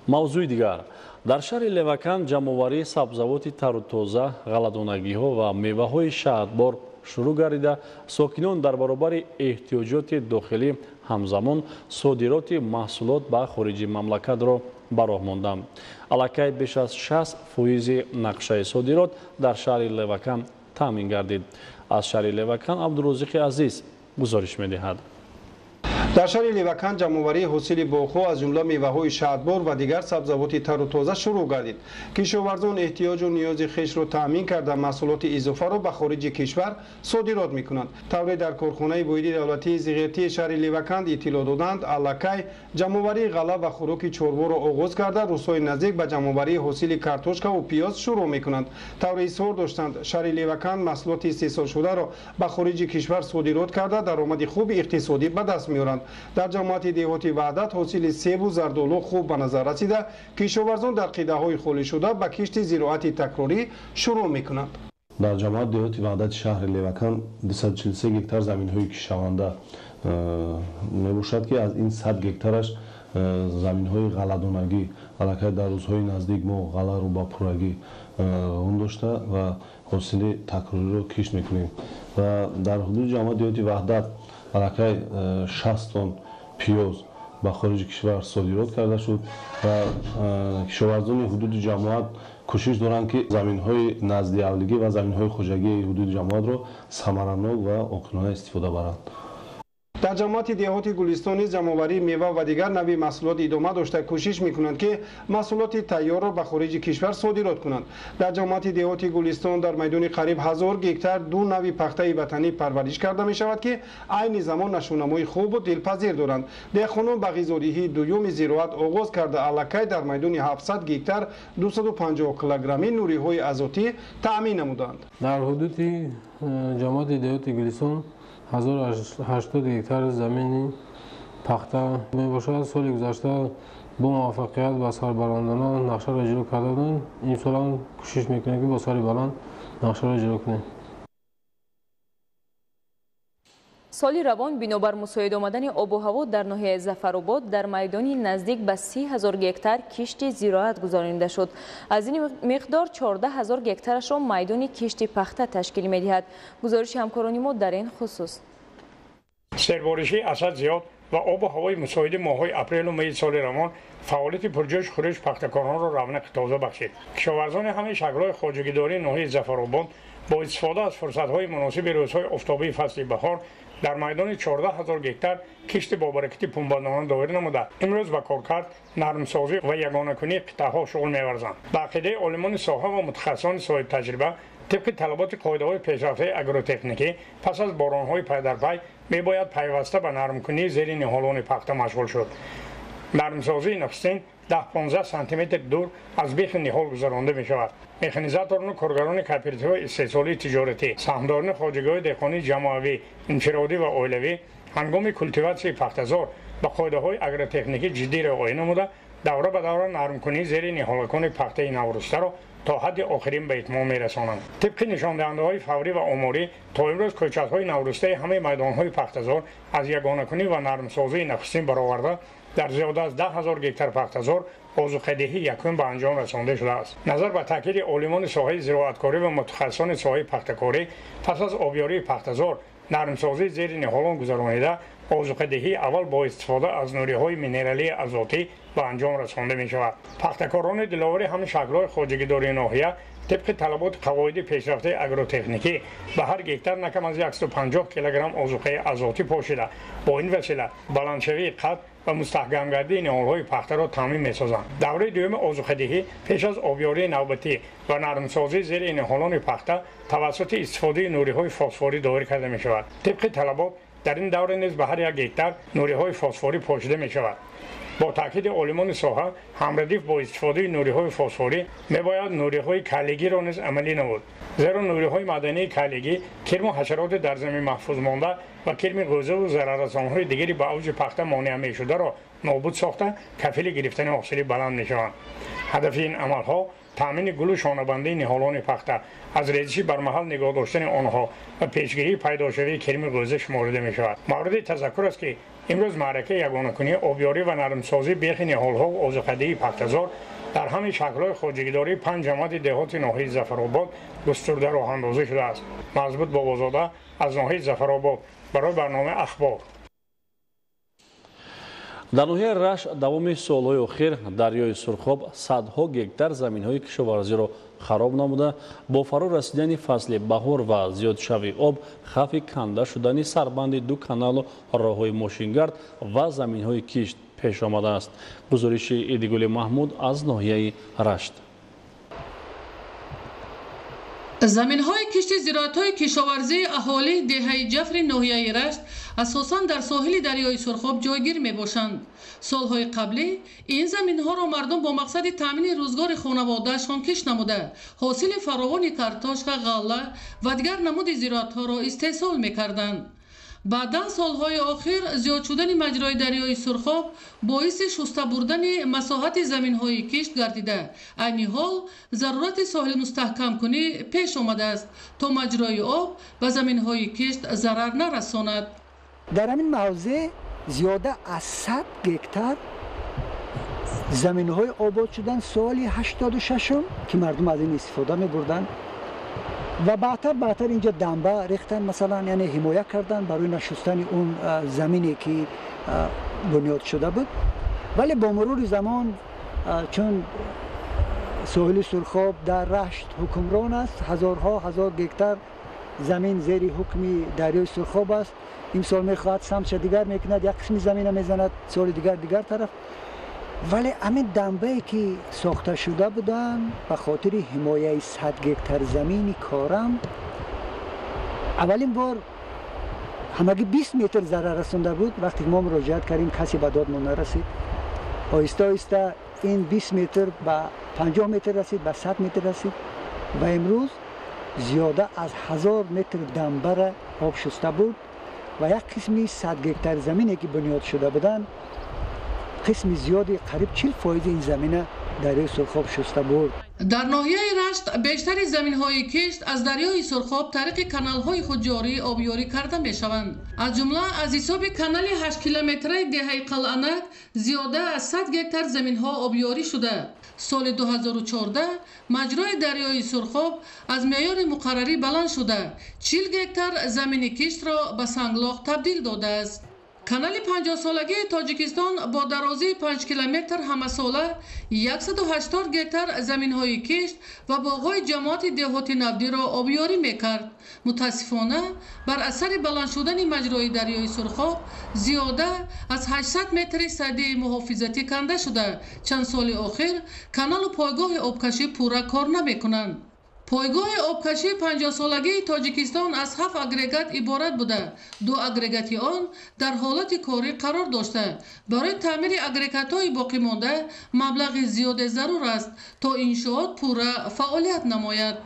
Мавзӯи дигар. Дар шаҳри Левакан ҷамъоварии сабзавоти тару тоза, ғалладонагиҳо ва меваҳои шаҳдбор шурӯъ гардида, сокинон дар баробари эҳтиёҷоти дохилӣ ҳамзамон содироти маҳсулот ба хориҷи мамлакатро ба роҳ монданд. Аллакай беш аз 60% нақшаи содирот дар шаҳри Левакан таъмин гардид. Аз шаҳри Левакан Абдурозиқи Азиз гузориш медиҳад. Дар шаҳри Леваканд ҷамъоварии ҳосили боғҳо аз ҷумла меваҳои шаҳдбор ва дигар сабзавоти тару тоза шурӯъ гардид. Кишоварзон эҳтиёҷу ниёзи хешро таъмин карда, маҳсулоти изофаро ба хориҷи кишвар содирот мекунанд. Тавре дар корхонаи воҳиди давлатии зиғертии шаҳри Леваканд иттилоъ доданд, аллакай ҷамъоварии ғалла ва хӯроки чорворо оғоз карда, рӯзҳои наздик ба ҷамъоварии ҳосили картошкаву пиёз шурӯъ мекунанд. Тавре изҳор доштанд, шаҳри Леваканд маҳсулоти истеҳсолшударо ба хориҷи кишвар содирот карда, даромади хуби иқтисодӣ ба даст меоранд. Дар ҷамоати деҳоти Ваҳдат ҳосили себу зардолу хуб ба назар расида, кишоварзон дар қидаҳои холишуда ба кишти зироати такрорӣ шурӯъ мекунанд. Дар ҷамоати деҳоти Ваҳдати шаҳри Леваканд 243 гектар заминҳои кишаванда мебошад, ки аз ин 100 гектараш заминҳои ғалладонагӣ. Аллакай дар рӯзҳои наздик мо ғалларо ба пуррагӣ рон дошта ва ҳосили такрориро кишт мекунем. Ва дар ҳудуди ҷамоати деҳоти Ваҳдат аллакай 60 тонн пиёз ба хориҷи кишвар содирот карда шуд ва кишоварзони ҳудуди ҷамоат кӯшиш доранд, ки заминҳои наздиавлигӣ ва заминҳои хоҷагии ҳудуди ҷамоатро самаранок ва оқилона истифода баранд. Дар ҷамоати деҳоти Гулистон низ ҷамъоварии мева ва дигар нави маҳсулот идома дошта, кӯшиш мекунанд, ки маҳсулоти тайёрро ба хориҷи кишвар содирот кунанд. Дар ҷамоати деҳоти Гулистон дар майдони қариб 1000 гектар ду нави пахтаи ватанӣ парвариш карда мешавад, ки айни замон нашъунамои хубу дилпазир доранд. Деҳқонон ба ғизодиҳии дуюми зироат оғоз карда, аллакай дар майдони 700 гектар 250 килограмми нуриҳои азотӣ таъмин намуданд. Дар ҳудуди ҷамоати деҳоти Гулистон 1080 гектар замини пахта мебошад. Соли гузашта бо муваффақият ва сарбаландона нақшаро иҷро карда будем. Имсолам кӯшиш мекунем, ки бо сари баланд нақшаро иҷро кунем. Соли равон бинобар мусоид омадани обу ҳаво дар ноҳияи Зафаробод дар майдони наздик ба 30 000 гектар кишти зироат гузаронида шуд. Аз ин миқдор 14 000 гектарашро майдони кишти пахта ташкил медиҳад. Гузориши ҳамкорони мо дар ин хусус. Серборишии асад зиёд ва обу ҳавои мусоиди моҳҳои апрелу майи соли равон фаъолияти пурҷӯш хӯриш пахтакоронро равнақи тоза бахшид. Кишоварзони ҳамаи шаклҳои хоҷагидории ноҳияи Зафаробод бо истифода аз фурсатҳои муносиби рӯзҳои офтобии фасли баҳор дар майдони 14 000 гектар кишти бобаракати пунбадона доир намуда, имрӯз ба коркард, нармсозӣ ва ягонакунии қитъаҳо шуғл меварзанд. Ба ақидаи олимони соҳа ва мутахассисони соҳибтаҷриба, тибқи талаботи қоидаҳои пешрафтаи агротехникӣ, пас аз боронҳои пайдарпай мебояд пайваста ба нармкунии зери ниҳолони пахта машғул шуд. Нармсозии нахустин 10-15 сантиметр дур аз бехи ниҳол гузаронда мешавад. Механизаторону коргарони кооперативҳои истеҳсолии тиҷоратӣ, саҳмдорони хоҷагиҳои деҳқонии ҷамоавӣ, инфиродӣ ва оилавӣ ҳангоми култиватсияи пахтазор ба қоидаҳои агротехникӣ ҷиддӣ риоя намуда, давра ба давра нармкунии зери ниҳолакони пахтаи наврӯстаро то ҳадди охирин ба итмом мерасонанд. Тибқи нишондиҳандаҳои фаврӣ ва оморӣ, то имрӯз кӯчатҳои наврӯстаи ҳамаи майдонҳои пахтазор аз ягонакунӣ ва нармсозии нахустин бароварда, дар зиёда аз 10 000 гектар пахтазор озуқадиҳӣ якум ба анҷом расонда шудааст. Назар ба таъкиди олимони соҳаи зироаткорӣ ва мутахассисони соҳаи пахтакорӣ, пас аз обёрии пахтазор нармсозии зери ниҳолон гузаронида, озуқадиҳии аввал бо истифода аз нуриҳои минералии азотӣ ба анҷом расонда мешавад. Пахтакорони диловари ҳамин шаклҳои хоҷагидории ноҳия тибқи талаботи қавоиди пешрафтаи агротехникӣ ба ҳар гектар на кам аз 150 килограмм озуқаи азотӣ пошида, бо ин васила баландшавии қад ва мустаҳкамгардии ниҳолҳои пахтаро таъмин месозанд. Давраи дуюми озуқадиҳӣ пеш аз обёрии навбатӣ ва нармсозии зери ниҳолони пахта тавассути истифодаи нуриҳои фосфорӣ доир карда мешавад. Тибқи талабот дар ин давра низ ба ҳар як гектар нуриҳои фосфорӣ пошида мешавад. Бо таъкиди олимони соҳа, ҳамрадиф бо истифодаи нуриҳои фосфорӣ мебояд нуриҳои калигиро низ амалӣ намуд, зеро нуриҳои маъдании калигӣ кирму ҳашароти дар замин маҳфуз монда ва кирми ғӯзаву зараррасонҳои дигари ба авҷи пахта монеа мешударо нобуд сохта, кафили гирифтани ҳосили баланд мешаванд. Ҳадафи ин амалҳо таъмини гулу шонабандии ниҳолони пахта, аз резиши бармаҳал нигоҳ доштани онҳо ва пешгирии пайдошавии кирми ғӯза шуморида мешавад. Мавриди тазаккур аст, ки имрӯз маъракаи ягонакунии обёрӣ ва нармсозии бехи ниҳолҳо ва озуқадиҳии пахтазор дар ҳамаи шаклҳои хоҷагидории панҷ ҷамоати деҳоти ноҳияи Зафаробод густурда роҳандозӣ шудааст. Мазбут Бобозода аз ноҳияи Зафаробод барои барномаи Ахбор. Дар ноҳияи Рашт давоми солҳои охир дарёи Сурхоб садҳо гектар заминҳои кишоварзиро хароб намуда, бо фаро расидани фасли баҳор ва зиёдшавии об хавфи канда шудани сарбанди ду каналу роҳҳои мошингард ва заминҳои кишт пеш омадааст. Гузориши Идигули Маҳмуд аз ноҳияи Рашт. Заминҳои кишти зироатҳои кишоварзии аҳолии деҳаи Ҷафри ноҳияи Рашт асосан дар соҳили дарёи Сурхоб ҷойгир мебошанд. Солҳои қаблӣ ин заминҳоро мардум бо мақсади таъмини рӯзгори хонаводаашон кишт намуда, ҳосили фаровони картошка, ғалла ва дигар намуди зироатҳоро истеҳсол мекарданд. Баъдан солҳои охир зиёд шудани маҷрои дарёи Сурхоб боиси шуста бурдани масоҳати заминҳои кишт гардида, айни ҳол зарурати соҳилмустаҳкамкунӣ пеш омадааст, то маҷрои об ба заминҳои кишт зарар нарасонад. Дар ҳамин мавзеъ зиёда аз 100 гектар заминҳои обод шуданд соли 86-ум, ки мардум аз ин истифода мебурданд ва баъдтар инҷа дамба рехтан, масалан, яъне ҳимоя кардан барои нашустани он замине ки бунёд шуда буд. Вале бо мурури замон, чун соҳили Сурхоб дар Рашт ҳукмрон аст, ҳазорҳо ҳазор гектар замин зери ҳукми дарёи Сурхоб аст. Имсол мехоҳад самтша дигар мекунад, як қисми замина мезанад, соли дигар дигар тараф. Вале ҳамин дамбае ки сохта шуда буданд ба хотири ҳимояи 100 гектар замини корам, аввалин бор ҳамагӣ 20 метр зарар расонда буд. Вақте мо муроҷиат кардем, касе ба дод мо нарасид. Оҳиста оҳиста ин 20 метр ба 50 метр расид, ба 100 метр расид ва имрӯз зиёда аз 1000 метр дамбара об шуста буд ва як қисми 100 гектар замине ки бунёд шуда буданд, қисми зиёди қариб 40% ин замина дарёи Сурхоб шуста бурд. Дар ноҳияи Рашт бештари заминҳои кишт аз дарёи Сурхоб тариқи каналҳои худҷорӣ обёрӣ карда мешаванд. Аз ҷумла аз ҳисоби канали 8 километраи деҳаи Қалъанак зиёда аз 100 гектар заминҳо обёрӣ шуда. Соли 2014 маҷрои дарёи Сурхоб аз меъёри муқаррарӣ баланд шуда, 40 гектар замини киштро ба санглоқ табдил додааст. Канали 50-солагии Тоҷикистон бо дарозии 5 километр ҳамасола 180 гектар заминҳои кишт ва боғҳои ҷамоати деҳоти Навдиро обёрӣ мекард. Мутаассифона, бар асари баланд шудани маҷрои дарёи Сурхоб зиёда аз 800 метри саддии муҳофизатӣ канда шуда, чанд соли охир каналу пойгоҳи обкашӣ пурра кор намекунанд. Пойгоҳи обкашии 50-солагии Тоҷикистон аз 7 агрегат иборат буда, 2 агрегати он дар ҳолати корӣ қарор дошта. Барои таъмири агрегатҳои боқимонда маблағи зиёде зарур аст, то иншоот пурра фаъолият намояд.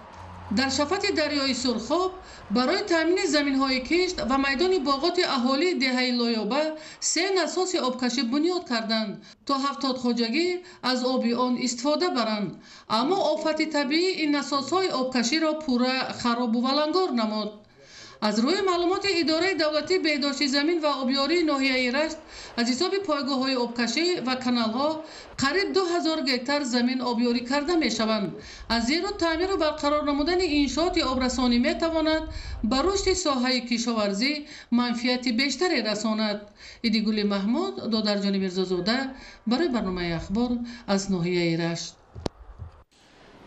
Дар шафати дарёи Сурхоб барои таъмини заминҳои кишт ва майдони боғоти аҳолии деҳаи Лоёба 3 насоси обкашӣ бунёд карданд, то 70 хоҷагӣ аз оби он истифода баранд. Аммо офати табиӣ ин насосҳои обкаширо пурра харобу валангор намуд. Аз рӯи маълумоти Идораи давлатии беҳдошти замин ва обёрии ноҳияи Рашт аз ҳисоби пойгоҳҳои обкашӣ ва каналҳо қариб 2000 гектар замин обёрӣ карда мешаванд. Аз ин рӯ таъмиру барқарор намудани иншооти обрасонӣ метавонад ба рушди соҳаи кишоварзӣ манфиати бештаре расонад. Идигули Маҳмуд, Додарҷони Мирзозода барои барномаи Ахбор аз ноҳияи Рашт.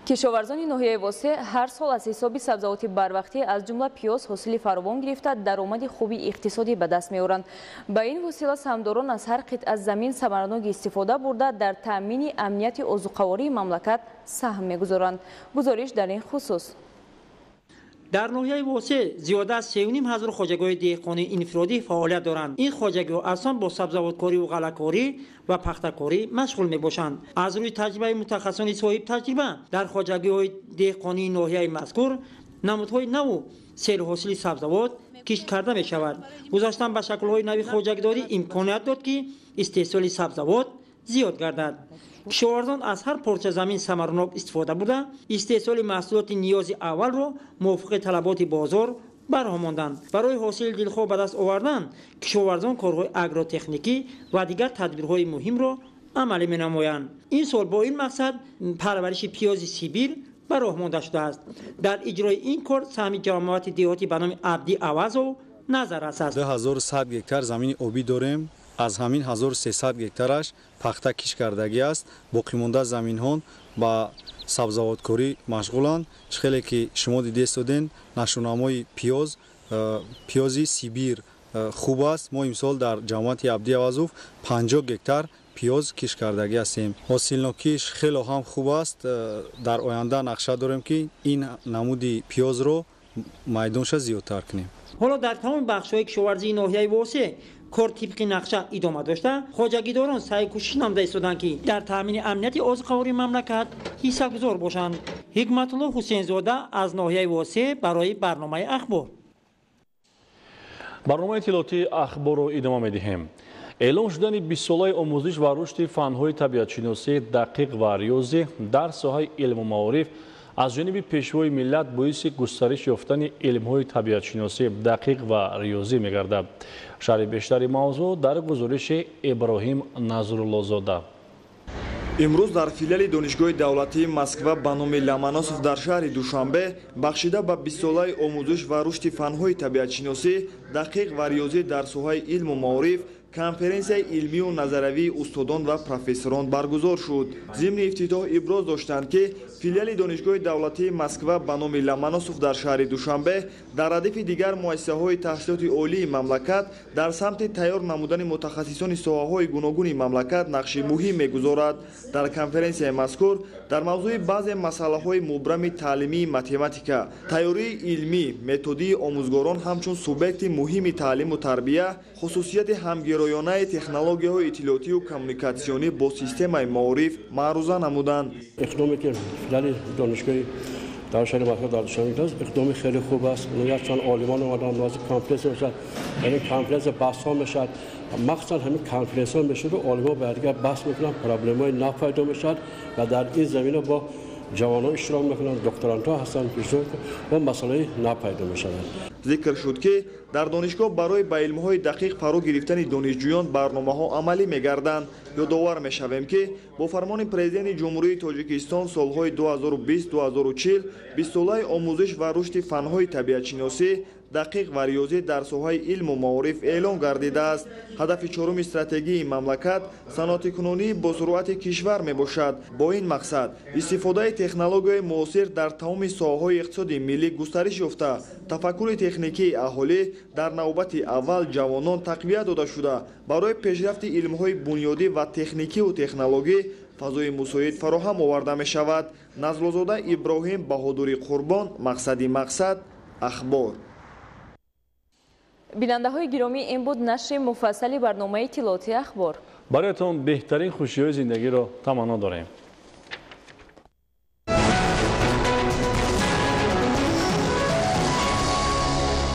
Кишоварзони ноҳияи Восеъ ҳар сол аз ҳисоби сабзавоти барвақтӣ аз ҷумла пиёз ҳосили фаровон гирифта, даромади хуби иқтисодӣ ба даст меоранд. Ба ин восила саҳмдорон аз ҳар қитъа замин самаранок истифода бурда, дар таъмини амнияти озуқавории мамлакат саҳм мегузоранд. Гузориш дар ин хусус. Дар ноҳияи Восеъ зиёда аз 3,5 ҳазор хоҷагиҳои деҳқонии инфиродӣ фаъолият доранд. Ин хоҷагиҳо асон бо сабзавоткориву ғаллакорӣ ва пахтакорӣ машғул мебошанд. Аз рӯи таҷрибаи мутахассисони соҳибтаҷриба дар хоҷагиҳои деҳқонии ноҳияи мазкур намудҳои наву серҳосили сабзавот кишт карда мешавад. Гузаштан ба шаклҳои нави хоҷагидорӣ имконият дод, ки истеҳсоли сабзавот зиёд гардад. Кишоварзон аз ҳар порча замин самаранок истифода бурда, истеҳсоли маҳсулоти ниёзи аввалро мувофиқи талаботи бозор барҳо монданд. Барои ҳосили дилхоҳ ба даст овардан кишоварзон корҳои агротехникӣ ва дигар тадбирҳои муҳимро амалӣ менамоянд. Ин сол бо ин мақсад парвариши пиёзи Сибир ба роҳ монда шудааст. Дар иҷрои ин кор саҳми ҷамоати деҳотӣ ба номи Абдӣ Авазов назар аст. 2100 гектар замини обӣ дорем. Аз ҳамин 1300 гектараш пахта кишт кардагӣ аст. Боқимонда заминҳо ба сабзавоткорӣ машғуланд. Чӣ хеле ки шумо дида истоден, нашъунамои пиёз, пиёзи Сибир хуб аст. Мо имсол дар ҷамоати Абди Авазов 50 гектар пиёз кишт кардагӣ ҳастем. Ҳосилнокиш хело ҳам хуб аст. Дар оянда нақша дорем, ки ин намуди пиёзро майдонша зиёдтар кунем. Ҳоло дар тамоми бахшҳои кишоварзии ноҳияи Восеъ кор тибқи нақша идома дошта, хоҷагидорон саъй кӯшиш намуда истоданд, ки дар таъмини амнияти озуқавории мамлакат ҳиссагузор бошанд. Ҳикматулло Ҳусейнзода аз ноҳияи Восеъ барои барномаи Ахбор. Барномаи иттилоотии Ахборро идома медиҳем. Эълон шудани бистсолаи омӯзиш ва рушди фанҳои табиатшиносӣ, дақиқ ва риёзӣ дар соҳаи илму маориф аз ҷониби Пешвои миллат боиси густариш ёфтани илмҳои табиатшиносӣ, дақиқ ва риёзӣ мегардад. Шарҳи бештари мавзӯъ дар гузориши Иброҳим Назруллозода. Имрӯз дар филиали Донишгоҳи давлатии Москва ба номи Ломоносов дар шаҳри Душанбе бахшида ба бистсолаи омӯзиш ва рушди фанҳои табиатшиносӣ, дақиқ ва риёзӣ дар соҳаи илму маориф конференсияи илмию назариявии устодон ва профессорон баргузор шуд. Зимни ифтитоҳ иброз доштанд, ки филиали Донишгоҳи давлатии Москва ба номи Ломоносов дар шаҳри Душанбе дар радифи дигар муассисаҳои таҳсилоти олии мамлакат дар самти тайёр намудани мутахассисони соҳаҳои гуногуни мамлакат нақши муҳим мегузорад. Дар конференсияи мазкур дар мавзӯи баъзе масъалаҳои мубрами таълимии математика, тайёрии илмӣ, методии омӯзгорон ҳамчун субъекти муҳими таълиму тарбия, хусусияти ҳамгироёнаи технологияҳои иттилоотию коммуникатсионӣ бо системаи маориф маъруза намуданд. Иқдоме ки филиали донишгоҳи дар шаҳри Москва дар Душанбе аст, иқдоми хеле хуб аст. Якчанд олимон омаданд, назди конференсия мешавад, яъне конференсия баҳсҳо мешавад. Махсусан ҳамин конференсияҳо мешавад, олимон ба якдигар баҳс мекунанд, проблемаҳои нав пайдо мешавад ва дар ин замина бо ҷавонҳо иштирок мекунанд, докторантҳо ҳастанд, ва масъалаи нав пайдо мешавад. Зикр шуд, ки дар донишгоҳ барои ба илмҳои дақиқ фаро гирифтани донишҷӯён барномаҳо амалӣ мегарданд. Ёдовар мешавем, ки бо фармони Президенти Ҷумҳурии Тоҷикистон солҳои 2020-2040 бистсолаи омӯзиш ва рушди фанҳои табиатшиносӣ, дақиқ ва риёзӣ дар соҳаи илму маориф эълон гардидааст. Ҳадафи чоруми стратегии мамлакат саноатикунонии босуръати кишвар мебошад. Бо ин мақсад истифодаи технологияи муосир дар тамоми соҳаҳои иқтисоди миллӣ густариш ёфта, тафаккури техникии аҳолӣ, дар навбати аввал ҷавонон, тақвият дода шуда, барои пешрафти илмҳои бунёдӣ ва техникиву технологӣ фазои мусоид фароҳам оварда мешавад. Назруллозода Иброҳим, Баҳодури Қурбон, Мақсади мақсад, Ахбор. Бинандаҳои гиромӣ, ин буд нашри муфассали барномаи иттилоотии Ахбор. Бароятон беҳтарин хушиҳои зиндагиро таманно дорем.